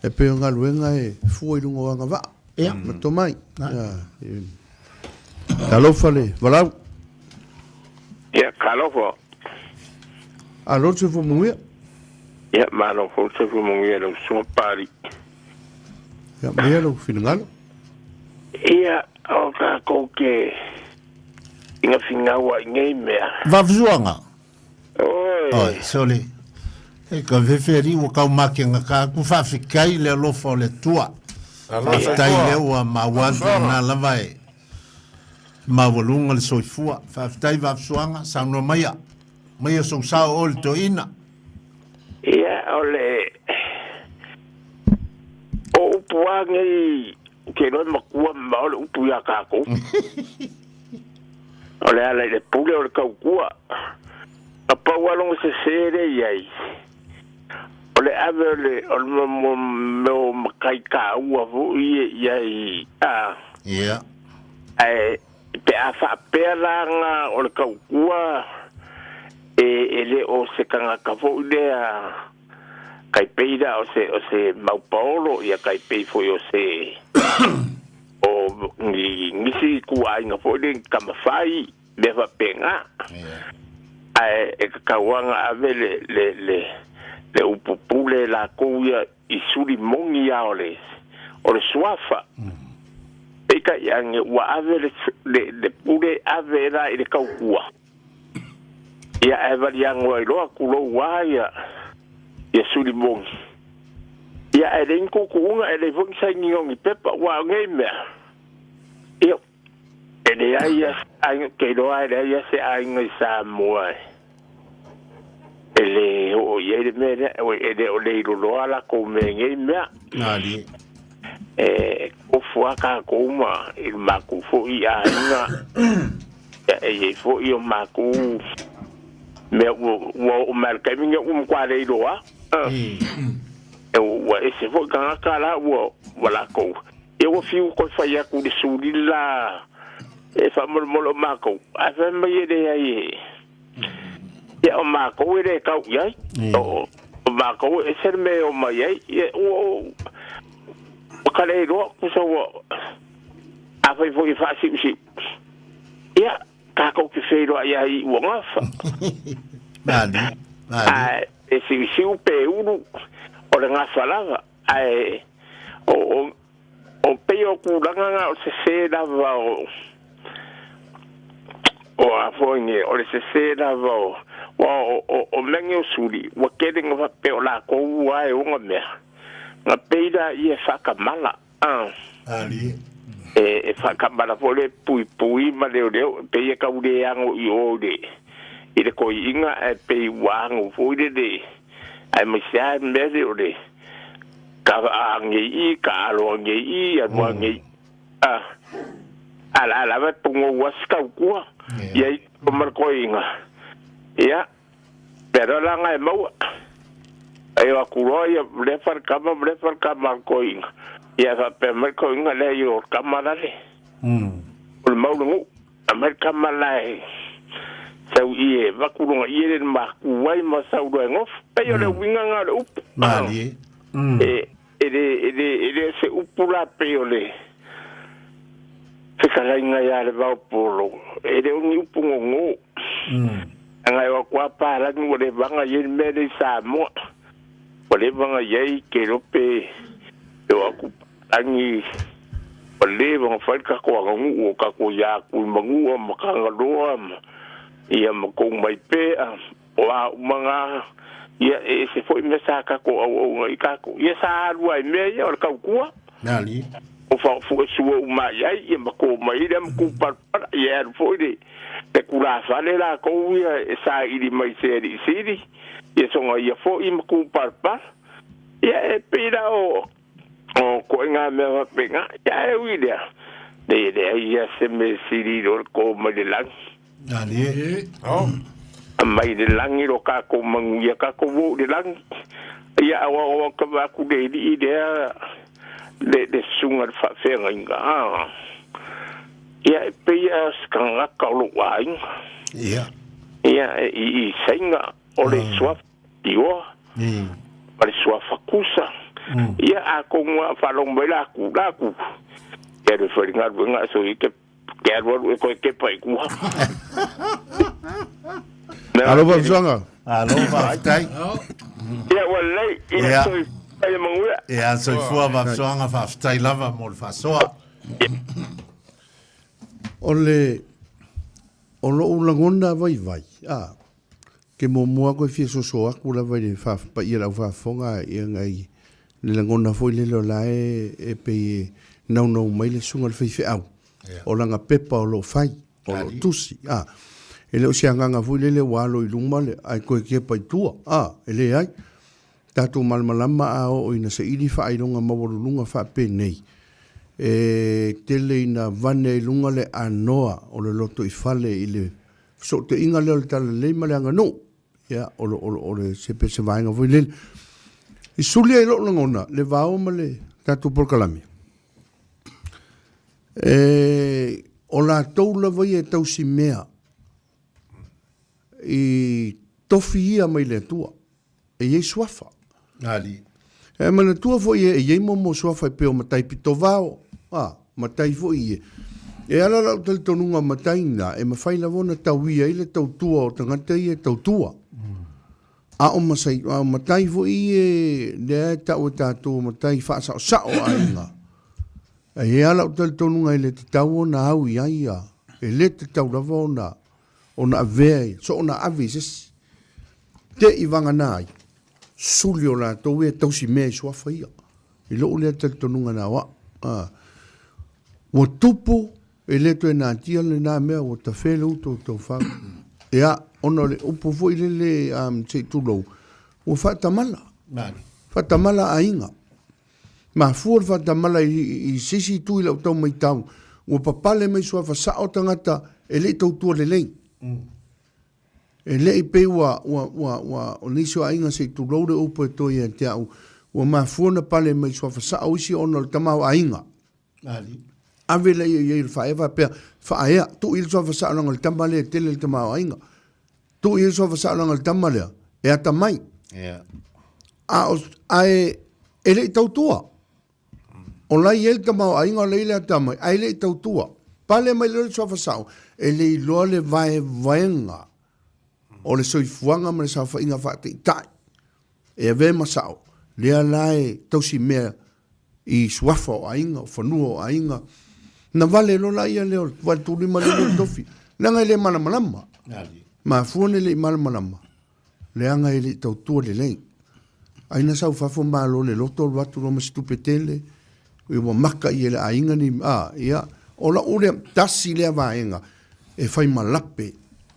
E pei o galuega e fua i luga o agavaa. Ia. Ma tomai. Ia. Talofa le Valaau. Ia, talofa. Alo le soifua manuia. Ia, malo foi le soifua manuia i lau susuga Papalii. Ia, maia lou finagalo. Ia, o tatou te finafinau ai nei mea. Vavasuaga. Oi. Oi, sole. E ka feferi ua kau makega ka aku faafetai le alofa o le Atua. Faafetai lea ua maua atu lena lava e maualuga le soifua. Faafetai Vafesuaga, saunoa maia. Maia sou sao oe le toeaina. Ia, o le o upu lava nei, ou te iloa e matua mamao le upu ia tatou. O le ala i le pule o le tautua. Na pau lava lona sese lea i ai, o le ave o le o le mea o matai taua foi ia i ai, a. Ia. Ae pe a faapea la na o le tautua e e le o se tagata foi lea tai pei la o se o se maupaolo ia tai pei foi o se o ni nisi ituaiga foi lea ni tamafai mea faapena. Ae e tatau lava ona ave le le le le upu pule latou ia i suli moni lava o le o le suafa. Peitai ane ua ave le le le pule ave la i le tautua. Ia ae valiago ai loa tulou lava ia ia suli moni. Ia ae leai ni tuutuuga ae leai foi ni sainiga o ni pepa aua o nei mea ia e leai lava se aiga, ou te iloa e leai lava se aiga i Samoa e le oo i ai le mea lea, e le o le iloloa latou mea i nei mea. Malie. E tofu lava tatou ma i le matou foi aiga, ia, e i ai foi o matou mea ua oo mai i le taimi lenei ua matua le iloa. Ua ese foi tagata la ua latou Ia ua fiu toe fai atu i le suli la e faamolemole o matou, ae fai mai e leai e. Ia o matou e le tau i ai. O matou e ese le mea e omai ai. Ia ua ua ka le iloa tusa ua afai foi e faasiusiu. Ia tatou te feiloai ai i ua gafa. Malie, malie. Ae e siusiu pe ulu o le gafa lava. Ae o, o, o pei o tulaga na o le sese lava o, o a foi nei, o le sese lava o, ua o, o, o mea nei o suli, ua tele na faapea o latou lava e ona mea, na pei laia e faatamala, a. Alie. E, e faatamala foi le puipui ma leoleo, e pei e tau le ano i o i le, i le toeaina, ae pei ua ano foi lele, Aemaise lava le mea lea o le ka anei i, ka alo anei i, alu anei a. A la lava e pogou a se tautua ia i o ma le toeaina. Ia, pea loa la na e maua. E o atu loa ia lea falekama ma lea falekama a le toeaina. Ia e faapea mai le toeaina, leai o le tama lale. O le mau le nuu. Aumai le tama la e sau i e vaku lona ie le maku ai ma sau loa e nofo. Pei o le uiga na o le upu. Malie. E, e le, e le, e le o se upu la pei o le fetalaiga ia Levaopolo. E le o ni upu gogo. Leaga e o atu lava palagi ua leva ona i ai le mea lea i Samoa. Ua leva ona i ai ke iloa pe e o atu palagi ua leva ona fai le tatou aganuu o tatou ia Tuimanua ma Tagaloa ma ia ma Toumaipe'a o a uma na ia e ese foi mea sa tatou auauna ai tatou ia sa alu lava i mea ia o le tautua Nali. o faafuasua uma i ai ia ma to mai ai lea ma tupalapala ia e alu foi le le tulafale latou ia e saili mai se alii sili ia soga ia foi ma tupalapala ia e pei la o o koe ngā mea faapena ia e ui lea le leai ia se mea sili i lo le to mai le lagi. Alie. Oh. Mai le lagi lo kākou manuia kākou o i le lagi. Ia aua o ka vaku le ili lea le le susuga le faafeagaiga a. Ia e pei a se tagata o lou aiga. Ia. Ia e i i Saina o le suafa Tioa ma le suafa Kusa. Ia atonu a faalogo mai la aku la aku. Ia le fai le galuega so i ke ke alualu e koe kepa i tua. Alo Faafusoga. Alo faafetai. Ia ua lelei, ia Ia. soifua ia manuia. Ia soifua Faafusoga, faafetai lava mo le faasoa. O le o lou lagona vaivai, a, ke muamua aku e fia soso aku lava i le faapaia le au faafofoga ia ngai le lagona foi lele o la e e pei e naunau mai le susuga i le faifeau o lana pepa o lo o fai, o lo o tusi, a. E le o se agaga foi lele ua alo i luma le ae toe kepa i tua, a, e leai. Tatou malamalama a oo ina saili faailoga maualuluga faapenei, e tele ina vane ai luga le anoa o le lotoifale i le fesootaiga lea o le talalelei ma le aganuu. Ia, o le, o le, o le, se pe se vaega foi lele. I suli ai lou lagona, le vao ma le tatou polokalame, e, o latou lava ia e tausimea i tofi ia mai le Atua, e i ai suafa. Alii. E manatua foi e i ai momo suafa e pei o matai pitovao, a, matai foi ia. E ala lau talitonuga matai na, e mafai lava ona tauia ai le tautua o tagata ia e tautua. A o masai, a o matai foi ia, lea e tau e tatou o matai faasaosao aiga. E i ai lava lau talitonuga e le tatau ona au i ai ia, e le tatau lava ona, ona avea i, soona ave i se isi. Te i vagana ai, suli o latou e tausi mea i suafa ia. I lou lea talitonuga na o au. A, ua tupu, e le toe natia lena mea, ua tafe le utu o taufau. Ia, ona o le upu foi lele, um, se i tulou, ua faatamala. Faatamala aiga. Mafua le faatamala i se isi itu i lau tau matau, ua papale mai suafa sao tagata e le i tautua lelei. E le i pei ua, ua, ua, ua, o nisi o aiga se i tulou le upu e toe ia te au, ua mafua ona pale mai suafa sao isi ona o le tamaoaiga. Ave lea i ai o le faaea faapea, faaea, tuu i ai le suafa sao leaga o le tama lea e tele le tamaoaiga. Tuu i ai le suafa sao leaga o le tama lea e atamai. A o, ae e le i tautua. O la e i ai le tamaoaiga, o la e i ai le atamai, ae le i tautua. Pale mai loa le suafa sao, e le iloa le vaevaega o le soifuaga ma le saofaiga faataitai e avea ma sao, lea la e tausimea i suafa o aiga, o fanua o aiga. Na vale loa la ia lea o le valetulima lea o le tofi, leaga e le malamalama. Mafua ona e le i malamalama, leaga e le i tautua lelei. Ai na sau fafo malo le loto alu atu loa ma se tupe tele, ua maka i e le aiga ni, a, ia, o lau lea, tasi lea vaega e fai ma lape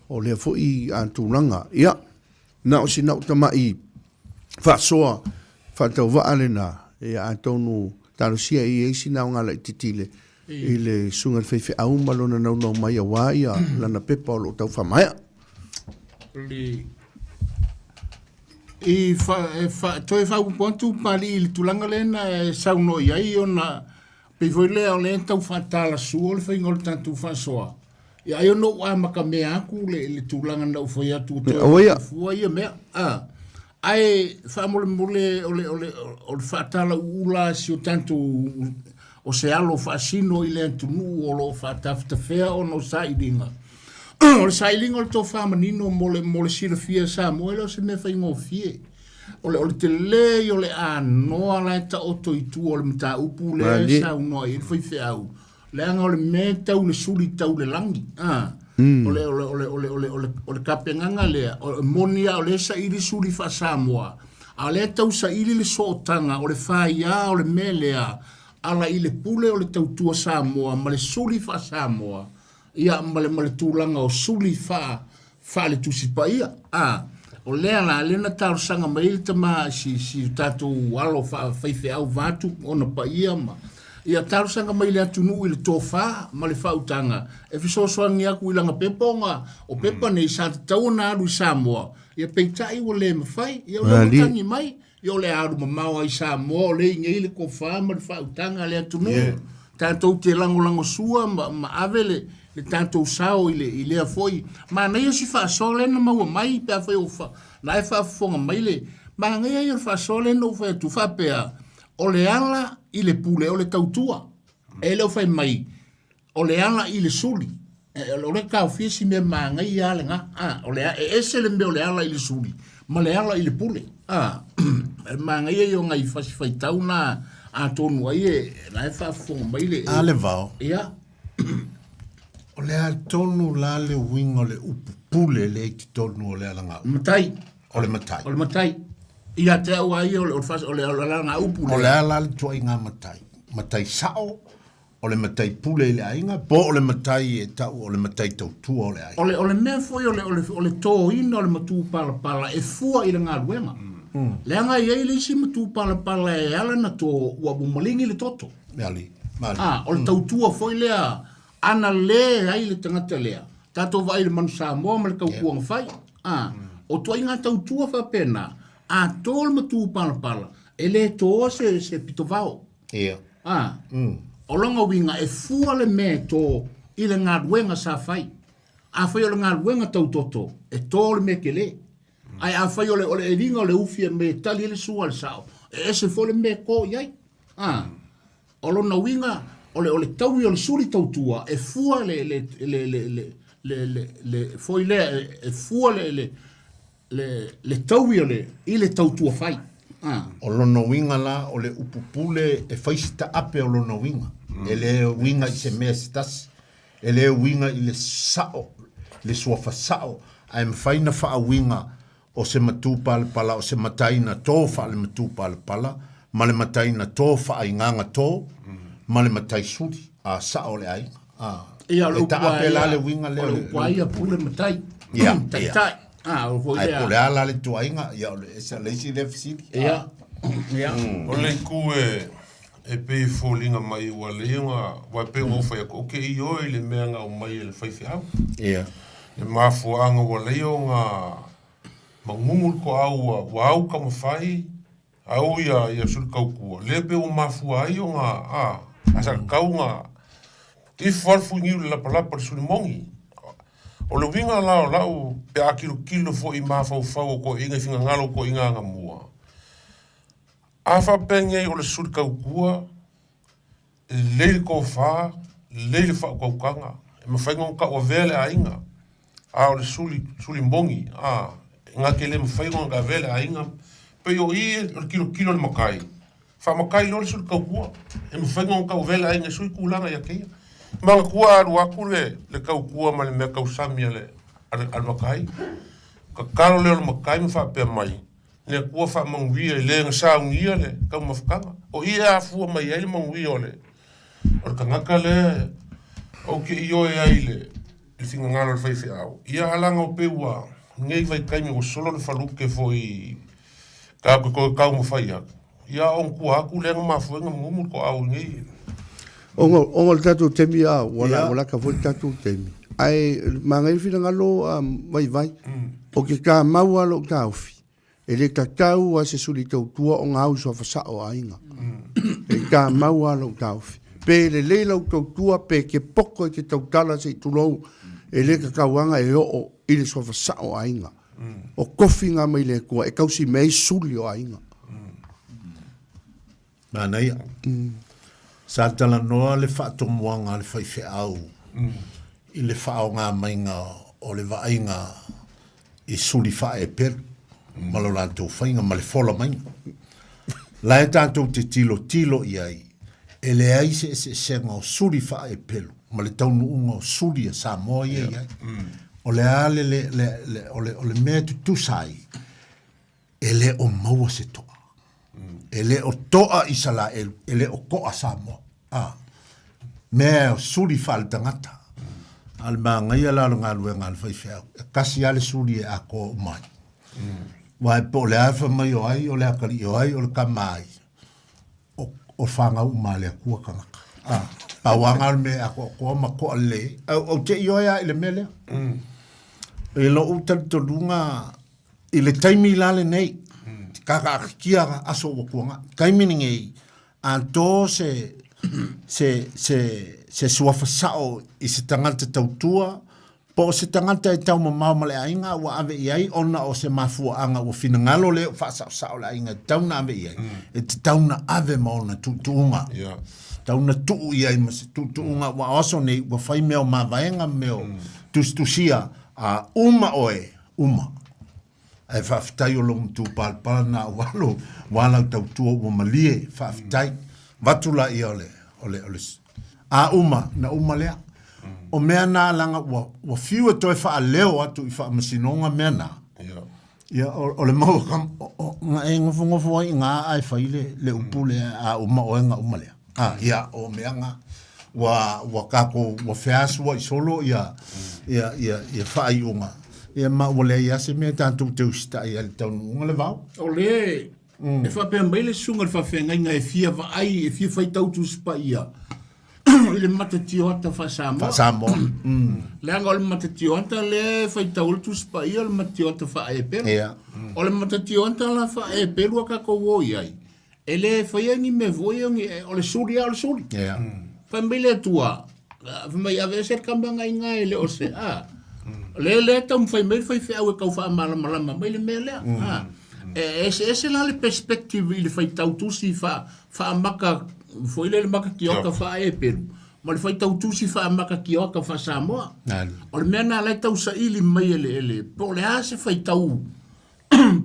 o lea foi a tulaga. Ia, na o sina ou tamai faasoa faatauvaa lena, ia atonu talosia e i ai sina aoga laitiiti i le, i le susuga i le faifeau ma lona naunau mai aua ia lana pepa o lo o tau faamaea. I fa, e fa, toe faaopoopo atu Papalii i le tulaga lea na e saunoa i ai ona pei foi lea o lea e tau faatalasua le faiga o le tatou faasoa. Ia ai ona ou amatamea atu le, le tulaga na ou fai atu ua toe Aua ia. fua ia mea. Ah. Ae faamolemole o le, o le, o le faatalauula a si o tatou o se alo faasino i le atunuu o lo o faatafetafea ona o sailiga. O le sailiga o le tofa manino mo le, mo le silafia e Samoa, e le o se mea faigofie. O le, o le tele ia o le anoa la e taoto i tua o le mataupu lea e saunoa i ai le faifeau, leaga o le mea e tau le suli tau le lagi. A, o le, o le, o le, o le, o le, o le, o le tapenaga lea, o, e moni lava o lea e saili suli faa-Samoa, a o lea e tau saili le sootaga o le faia o le mea lea, ala i le pule o le tautua Samoa ma le suli faa-Samoa, ia, ma le, ma le tulaga o suli faa, faale-Tusi Paia. A, o lea la, lea na talosaga mai ai le tama i si, si o tatou alo faa-faifeau vaeatu ona paia ma... Ia talosaga mai le atunuu i le tofa ma le faautaga e fesoasoani aku i lana pepa ona o pepa nei sa tatau ona alu i Samoa, ia peitai ua le mafai. Ia o lea ua tagi mai, ia o le a alu mamao lava i Samoa o lea e i inei le tofa ma le faautaga a le atunuu. Tatou te lagolagosua ma, ma ave le, le tatou sao i, le, i lea foi. Manaia si faasoa lea na maua mai pe afai o fa, na e faafofoga mai le, manaia ia o le faasoa lea na ou fai atu faapea, O le ala i le pule o le tautua. E le o fai mai, o le ala i le suli. E, o le taofia si mea manaia a lena. A, o le, e ese le mea o le ala i le suli ma le ala i le pule. A, e manaia ia o nai fasi faitau na atonu ai e, la e faafofoga mai le... A le vao. Ia. O le a tonu la le uiga o le upu pule lea i totonu o le alagaoa? Matai. O le matai. O le matai. Ia te au a ia o le, o le, o le, o le alagaupu lea. O le a la le tuaiga matai? Matai sao, o le matai pule i le aiga, po o le matai e tau o le matai tautua o le aiga? O le, o le mea foi o le, o le, o le tōina o le matupalapala e fua i le galuega. Leaga e i ai le isi matupalapala e ala na tō ua maligi le toto. Meali, mali. Ah, o le tautua foi lea ana lē ai le tagata lea, tatou vaai i le manu Samoa ma le tautua na fai. Ah, o tuaiga tautua faapena, a tō le matupalapala, e le tōa se, se pitovao. Ia. Ah, o lona uiga e fua le mea e tō i le galuega sa fai. Afai o le galuega tautoto, e tō le mea telē. Ae afai o le, o le eliga o le ufi e me tali ai le sua a le sao, e ese foi le mea e tō i ai. Ah, o lona uiga, o le, o le taui o le suli tautua, e fua le, le, le, le, le, le, le, le foi lea, e, e fua le, le, le, le taui o le, i le tautua fai. Ah. O lona uiga la, o le upu pule e fai si taape o lona uiga. E le uiga i se mea se tasi. E le uiga i le sao, le suafa sao, ae mafai na faauiga o se matupalapala o se matai na tō faalematupalapala ma le matai na tō faaaigaga tō ma le matai suli, a sao o le aiga. A, Ia, o le e upu a taape la ia, le uiga lea o o le le upu a ia pule matai. Ia, ia. Taitai. A, o foi Ae lea. po o le a la le tuaiga, ia o le ese le isi lea fesili. Ia, ia. O le itu e e pei e foliga mai ua lelei ona, aua e pei ona ou fai atu, ou te ioe i le mea na aumai e le faifeau. Ia. Le mafuaaga ua lelei ona magugu le toau ua, ua au taumafai, au ia, ia suli tautua, lea pei ua mafua ai ona, a, a sa tatau ona ifo lava le fuiniu i le lapalapa o le suli moni. O le uiga la o lau, pe a tilotilo foi i mafaufau o toeaiina i finagalo o toeaiina anamua, A faapea nei o le suli tautua, e lelei le tofa, lelei le faautautaga, e mafai ona tauavea le aiga, a o le suli, suli moni, a, na te le mafai ona avea le aiga. Pei o i o le tilotilo a le matai, faamatai loa le suli tautua, e mafai ona tauavea le aiga e sui tulaga ia te ia. Manatua a alu atu le, le tautua ma le mea tausami a le, a le, a le matai, tatalo lea o le matai ma faapea mai, Le Atua faamanuia i le na saunia le taumafataga. O i e afua mai ai le manuia o le, o le tagata lea ou te ioe ai i le, le finagalo o le faifeau. Ia alaga o pei ua nei vaitaimi ua solo le falute foi tatou te toe taumafai atu. Ia ona tua atu lea na mafua ai ona mumu le toau i nei. Ona, ona o le tatou taimi a, ua la, ua lata foi le tatou taimi. Ae manaia le finagalo a Vaivai, o ke tamau a lou taofi, e le tatau a se suli tautua ona au i suafa sao o aiga. E tamau a lou taofi. Pe lelei lau tautua, pe ke poto e te tautala se i tulou, e le tatau aga e oo i le suafa sao o aiga. O kofi nga mai le Atua e tausi mea ai suli o aiga. Manaia. Sa talanoa le faatomuaga a le faifeau i le faaaoga maiga o le vaaiga i suli faaepelu ma lo latou faiga ma le fola maiga. La e tatou te tilotilo i ai, e leai se eseesega o suli faaepelu ma le taunuuga o suli a Samoa ia i ai. O le a le, le, le, le, o le, o le mea e tutusa ai, e le o maua se toa. E le o toa Isalaelu, e le o toa Samoa. A, mea e suli faaletagata. A o le magaia la o le galuega a le faifeau, e tasi lava le suli e atoa uma ai. Aua po o le a fai mai o ai, o le atalii o ai, o le tama ai. o fanau uma a le Atua tagata. A, pau lava na o le mea e atoatoa ma toa lelei ai. Ou te ioe lava i le mea lea. I lou talitonuga i le taimi la lenei, kakaatitia aso ua tuanai. Taimi lenei, a to se, se, se, se suafa sao i se tagata tautua, po o se tagata e taumamao ma le aiga ua ave i ai ona o se mafuaaga ua finagalo le o faasaosao le aiga e tatau ona ave i ai, e tatau ona ave ma ona tuutuuga. Yeah. Tatau ona tuu i ai ma se tuutuuga ua o aso nei ua fai mea o mavaega ma mea o tusitusia, a uma oe, uma. Ae faafetai o lou matupalapala na aua lou aua lau tautua ua malie faafetai vatu la ia o le o le o le a uma na uma lea o mea na laga ua ua fiu e toe faaleo atu i faamasinoga mea na ia o, o le mau na e nofonofo ai iga ae fai le le upu lea a uma oe na uma lea Ah, ia, o mea na, ua, ua kākou, ua feasua i solo ia, ia, ia, ia faaiuga. Ia, ma ua leai lava se mea tatou te usitai ai i le taunuuga le vao. O le, e faapea mai le susuga i le faafeagaiga e fia vaai, e fia faitau Tusi Paia i le Matatioata faa-Samoa. Faa-Samoa. Leaga o le Matatioata lea e faitau ai le Tusi Paia o le Matatioata faa-Eperu. Ia. O le Matatioata la faa-Eperu a tatou o i ai, E le faia ni mea foi o ni, o le suli lava o le suli. Yeah. Fai mai le Atua, fai mai aveese le kama nga inga e le o se, a. Le le taumafai mai le faifeau e tau faamalamalama mai le mea lea. A. E eseese la le perspective i le faitau tusi faa, faamaka, foi lele maka tioka faa-Eperu, ma le faitau tusi faamaka tioka faa-Samoa. O le mea na la e tau saili mai e le, e le, po o le a se faitau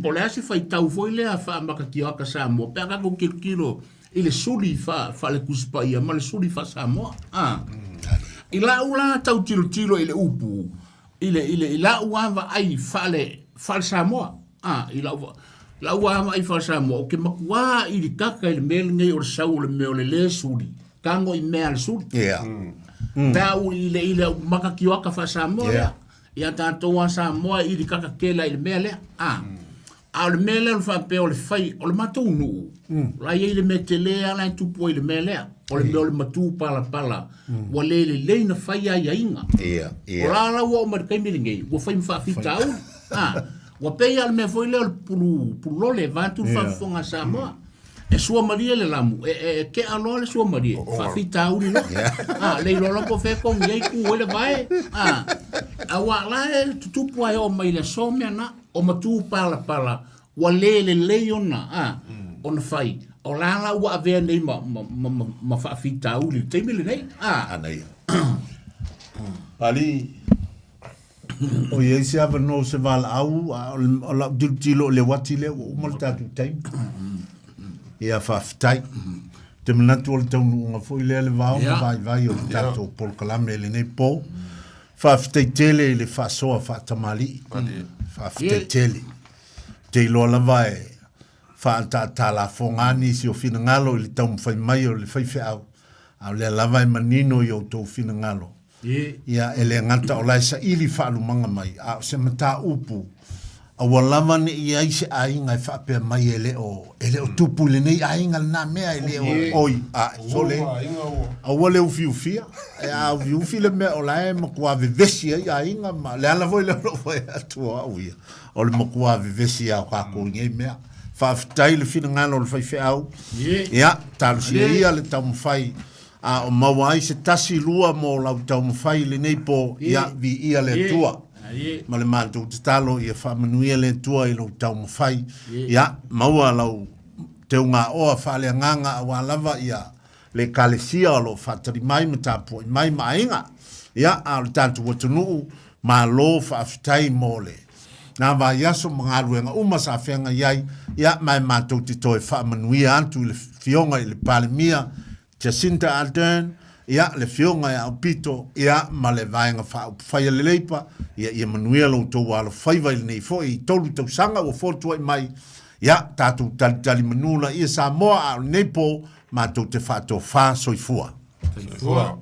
Po o le a se faitau foi lea faa-Makatioaka Samoa pe a tatou tilotilo i le suli faa-le Tusi Paia ma le suli faa-Samoa. A. I la'u la tau tilotilo i le upu, i le, i le, i la'u lava vaai faale, faale-Samoa, a, i la'u, la'u lava vaai faale-Samoa, ou te matuā ilikaka i le mea lenei o le sau o le mea o le lē suli, tago i mea a le suli. Yeah. Pe a u i le, i le Makatioaka faa-Samoa lea. Yeah. Ia tatou a Samoa i ilikaka tele ai i le mea lea. A. A o le mea lea o le faapea o le fai, o le matou nuu, la e i ai le mea tele lava la e tupu ai i le mea lea. O le mea o le matu palapala, ua le lelei ona fai aiaiga. Ia, ia. O la la ua oo mai i le taimi lenei, ua fai ma faafitauli. A. Ua pei lava o le mea foi lea o le pulu, pululole, vaeatu le faafofoga a Samoa. E suamalie le lamu, e, e, e kea loa le suamalie, faafitauli loa. Ah, le iloa loa po o fea e togi ai tu ai le vae. Ah, aua la e tutupu lava e oo mai i le aso mea na, o matu palapala, ua le lelei ona, ah, ona fai. O la la ua avea nei ma, ma, ma, ma, ma faafitauli i le taimi lenei. Ah. Ana ia. Pali, O i ai se avanoa o se valaau, a o lau tilotilo i le uati lea ua uma le tatou taimi. Ia, faafetai. Ou te manatu o le taunuuga foi lea le vao ma vaivai o le tatou polokalame i lenei po. Faafetai tele i le faasoa faatamalii. Faafetai tele. Ou te iloa lava e faaataatalafoga lava nisi o finagalo i le taumafai mai o le faifeau, a o lea lava e manino i outou finagalo. Ia, e le gata o la e saili faalumaga mai, a o se mataupu, aua lava ne i ai se aiga e faapea mai e le o, e le o tupu i lenei aiga lena mea, e le o, oi, a, sole, aua le ufiufia, e a ufiufi le mea o la e matua vevesi ai aiga, ma le ala foi lea o lou fai atu o au ia, o le matua vevesi lava o kākou i nei mea. Faafetai le finagalo o le faifeau, ia, talosia ia le taumafai A o maua ai se tasi lua mo lau taumafai i lenei po, ia, viia le Atua. Ma le matou tatalo ia faamanuia le Atua i lou taumafai. Ia, maua lau teugaoa faaleagaga aua lava ia le Ekalesia o lo o faatali mai ma tapuai mai ma aiga. Ia, a o le tatou atunuu, malo faafetai mo le nā vaiaso ma galuega uma sa feagai ai, ia, ma e matou te toe faamanuia atu i le Afioga i le Palemia Jacinda Ardern, ia, le Afioga ia Aupito, ia, ma le Vaega Faaupufai a le Leipa, ia, ia manuia lo outou alofaiva i lenei foi 3 tausaga ua fotuai mai, ia, tatou talitali manu laia Samoa, a o lenei po, matou te faatofa. Soifua. Soifua.